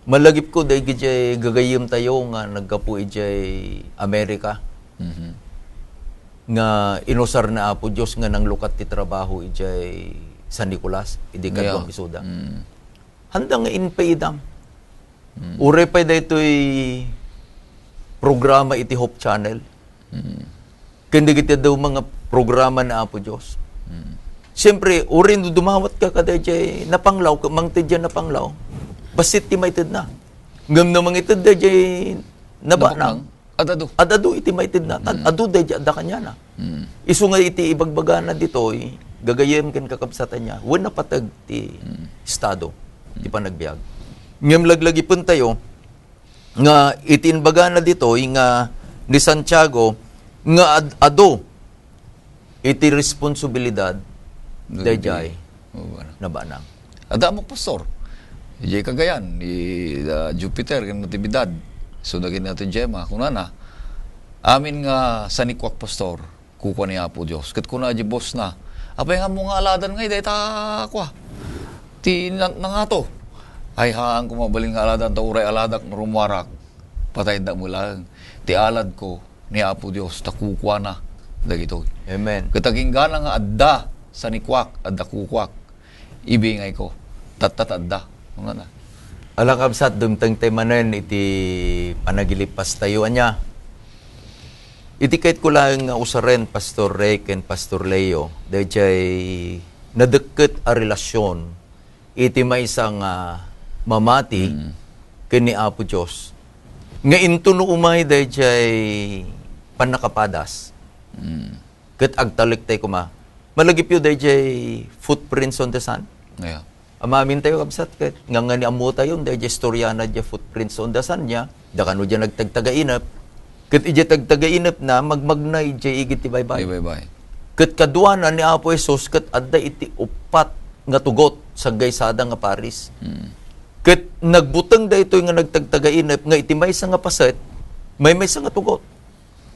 Malagipko daydiay gagayyem tayo nga naggapu idiay Amerika. Mhm. Nga inusar ni Apo Dios nga nanglukat ti trabaho idiay San Nicolas, idi Yeah. kaduang isuda. Mm. Handa nga inpaydam. Mm. Uray pay daytoy programa iti Hope Channel. Mm. Ken dagiti adu nga programa ni Apo Dios. Mm. Siempre, uray no dumawat ka kadaydiay napanglaw, ket mangted diay napanglaw, bassit ti maitedna. Ngem no mangited daydiay nabanang, Nabanang. Ad-adu. Ad-adu iti maitedna. Ad-adu daydi adda kaniana. Mm. Isu nga iti ibagbagana ditoy, gagayyem ken kakabsat ania, wen napateg ti estado ti panagbiag. Ngem laglagipentayo nga iti imbagana ditoy nga ni Santiago nga ad-adu iti responsibilidad daydiay nabanag. Adda mo, Pastor. Idiay Cagayan, ni, ah, Jupiter ken Natividad. So, dagiti Ate Gemma, kunana, "Amin nga sanikuak, Pastor," kukua ni Apo Dios. Ket kuna idiay bosna, "Apay nga ammo nga aladan ngay dayta kua? Ti na-, nangato? Ay, haan ko mabalin nga aladan, ta uray aladak no rummuarak, patay da mo laeng. Ti aladko ni Apo Dios, ta kukuana dagitoy." Amen. Ket aginggana nga adda sanikuak, adda kukuak, ibingayko. Tatta, adda. Ano na? Ala, kabsat, dumteng tayo manen iti panagilipastayo. Ania? Iti kayatko laeng nga usaren, Pastor Ray ken Pastor Leo, daydiay nadekket a relasyon iti maysa nga mamati ken ni Apo Dios, nga intono umay daydiay pannakapadas, ket agtalek tayo koma. Malagipyo daydiay Footprints on the Sand. Yeah. Amin tayo, kabsat, ket nga, nga ni ammo tayo, daydiay istorya na diay Footprints on the Sand nia, da kano diay nagtagtagainep. Ket idiay tagtagainep na, magmagna idiay igid ti baybay. Ti baybay. Ket kaduana ni Apo Jesus, ket adda iti uppat nga tugot, saggaysada nga paris. Mm. Ket nagbuteng daytoy nga nagtagtagainep nga iti maysa nga paset, may maysa nga tugot.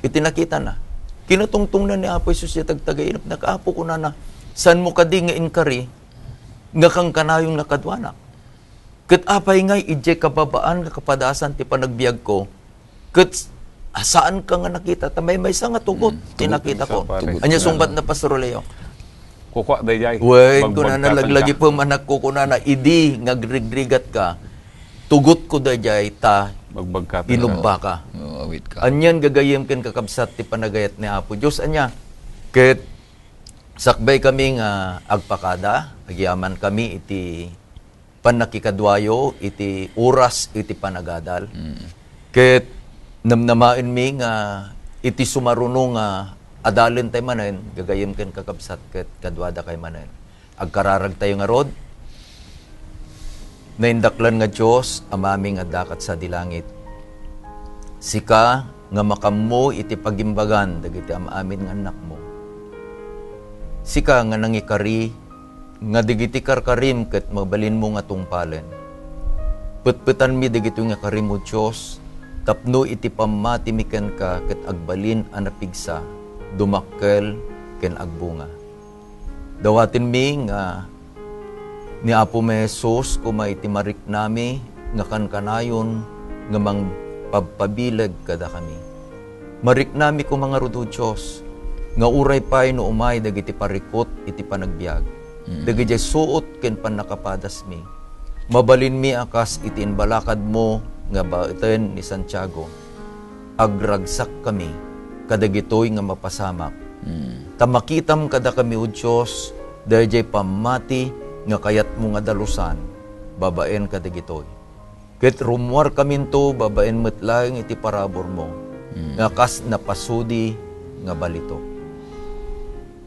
Iti nakitana, kinatungtongna ni Apo Jesus ya tagtagainep, "Apo," kunana, "saanmo kadi nga inkari nga kankanayon nga kaduanak? Ket apay ngay idiay kababaan nga kapadasan ti panagbiagko? Ket saanka nga nakita, ta maymaysa nga tugot ti nakita ko." Anya sungbat na, Pastor Leo? Kukua daydiay. Wen, kunana, laglagipem, anak ko, kunana, idi nga agrigrigat ka, tugot ko daydiay ta inubbaka. Oo, awit ka. Anian gagayyem ken kakabsat ti panagayat ni Apo Dios. Ania? Ket sakbay kami nga agpakada, agyaman kami iti pannakikaduayo iti oras iti panagadal. Mm. Ket namnamaenmi nga iti sumaruno nga adalen tay manen, gagayyem ken kakabsat ket kaduada kay manen. Agkararag tayo ngarud. Naindaklan nga Dios, Amami nga adda ket sadi langit. Sika nga makammo iti pagimbagan dagiti am-amin nga annakmo. Sika nga nangikari nga dagiti karkarim ket mabalinmo nga tungpalen. Petpetanmi dagitoy nga karim, O Dios, tapno iti pammatimi kenka ket agbalin a napigsa, dumakkel, ken agbunga. Dawatenmi nga ni Apomi Jesus koma iti mariknami nga kankanayon nga mangpabpabileg kadakami. Mariknami koma ngarud, O Dios, nga uray pay no umay dagiti parikut iti panagbiag, mm, dagidiay suot ken pannakapadasmi, mabalinmi a kas iti imbalakadmo nga baeten ni Santiago, agragsakkami kadagitoy nga mapasamak. Mm. Ta makitam kadakami, O Dios, daydiay pammati nga kayatmo nga dalusan babaen kadagitoy. Ket rummuarkaminto babaen met laeng iti paraburmo, mm, nga kas napasudi nga balitok.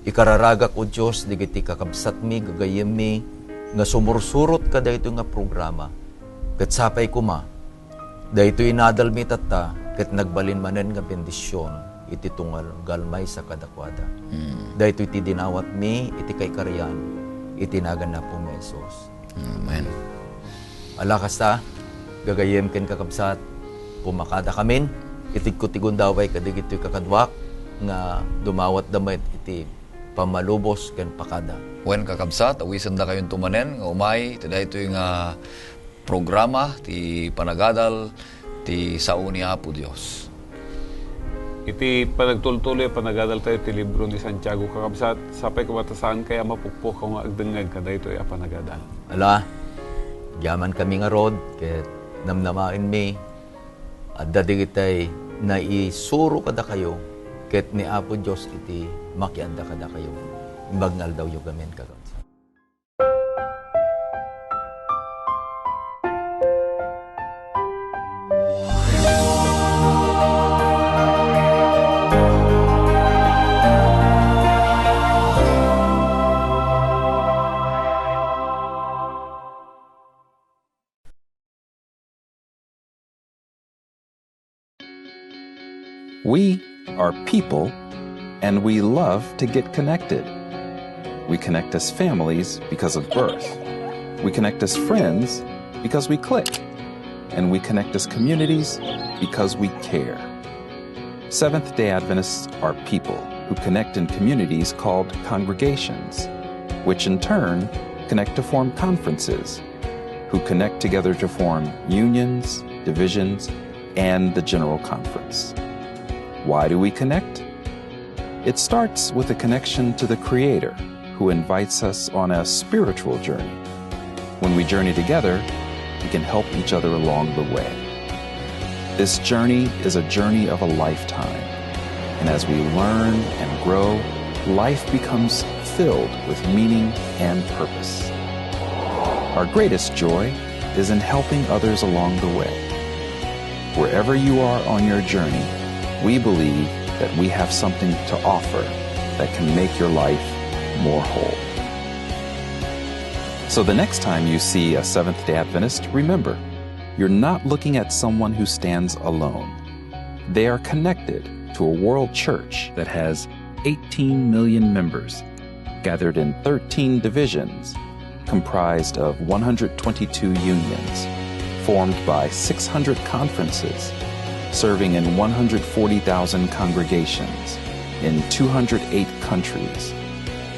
Ikararagak, O Dios, dagiti kakabsatmi, gagayyemmi, nga sumursurot kadaytoy nga programa. Ket sapay koma, daytoy inadalmi tatta, ket nagbalin manen nga bendision iti tunggal maysa kadakuada. Mm. Daytoy ti dinawatmi iti kaikarian, iti nagan ni Apomi Jesus. Amen. Ala kasta, gagayyem ken kakabsat, pumakadakamin, itigko ti gundaway kadagitoy kakaduak nga dumawatda met iti pammalubos ken pakada. Wen, kakabsat, awisendakayonto manen nga umay iti daytoy nga programa ti panagadal ti sao ni Apo Dios. Iti panagtultuloy a panagadal tayo ti libro ni Santiago, kakabsat, sapay koma ta saan kaya mapukpok nga agdengngeg kadaytoy a panagadal. Ala, agyaman kami ngarud, ket namnamaenmi, adda dagitay naisuro kadakayo, ket ni Apo Dios iti makiadda kadakayo. Imbag nga aldawyo gamin, kakabsat. We are people, and we love to get connected. We connect as families because of birth. We connect as friends because we click. And we connect as communities because we care. Seventh day Adventists are people who connect in communities called congregations, which in turn connect to form conferences, who connect together to form unions, divisions, and the General Conference. Why do we connect? It starts with a connection to the Creator, who invites us on a spiritual journey. When we journey together, we can help each other along the way. This journey is a journey of a lifetime, and as we learn and grow, life becomes filled with meaning and purpose. Our greatest joy is in helping others along the way. Wherever you are on your journey, we believe that we have something to offer that can make your life more whole. So the next time you see a Seventh day Adventist, remember, you're not looking at someone who stands alone. They are connected to a world church that has eighteen million members, gathered in thirteen divisions, comprised of one hundred twenty-two unions, formed by six hundred conferences, serving in one hundred forty thousand congregations in two hundred eight countries,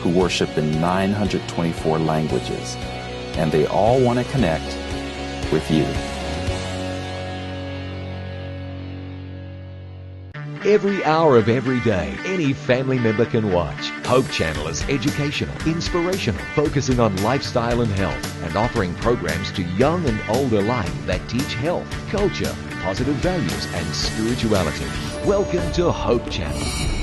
who worship in nine hundred twenty-four languages, and they all want to connect with you. Every hour of every day, any family member can watch. Hope Channel is educational, inspirational, focusing on lifestyle and health, and offering programs to young and old alike that teach health, culture, positive values, and spirituality. Welcome to Hope Channel.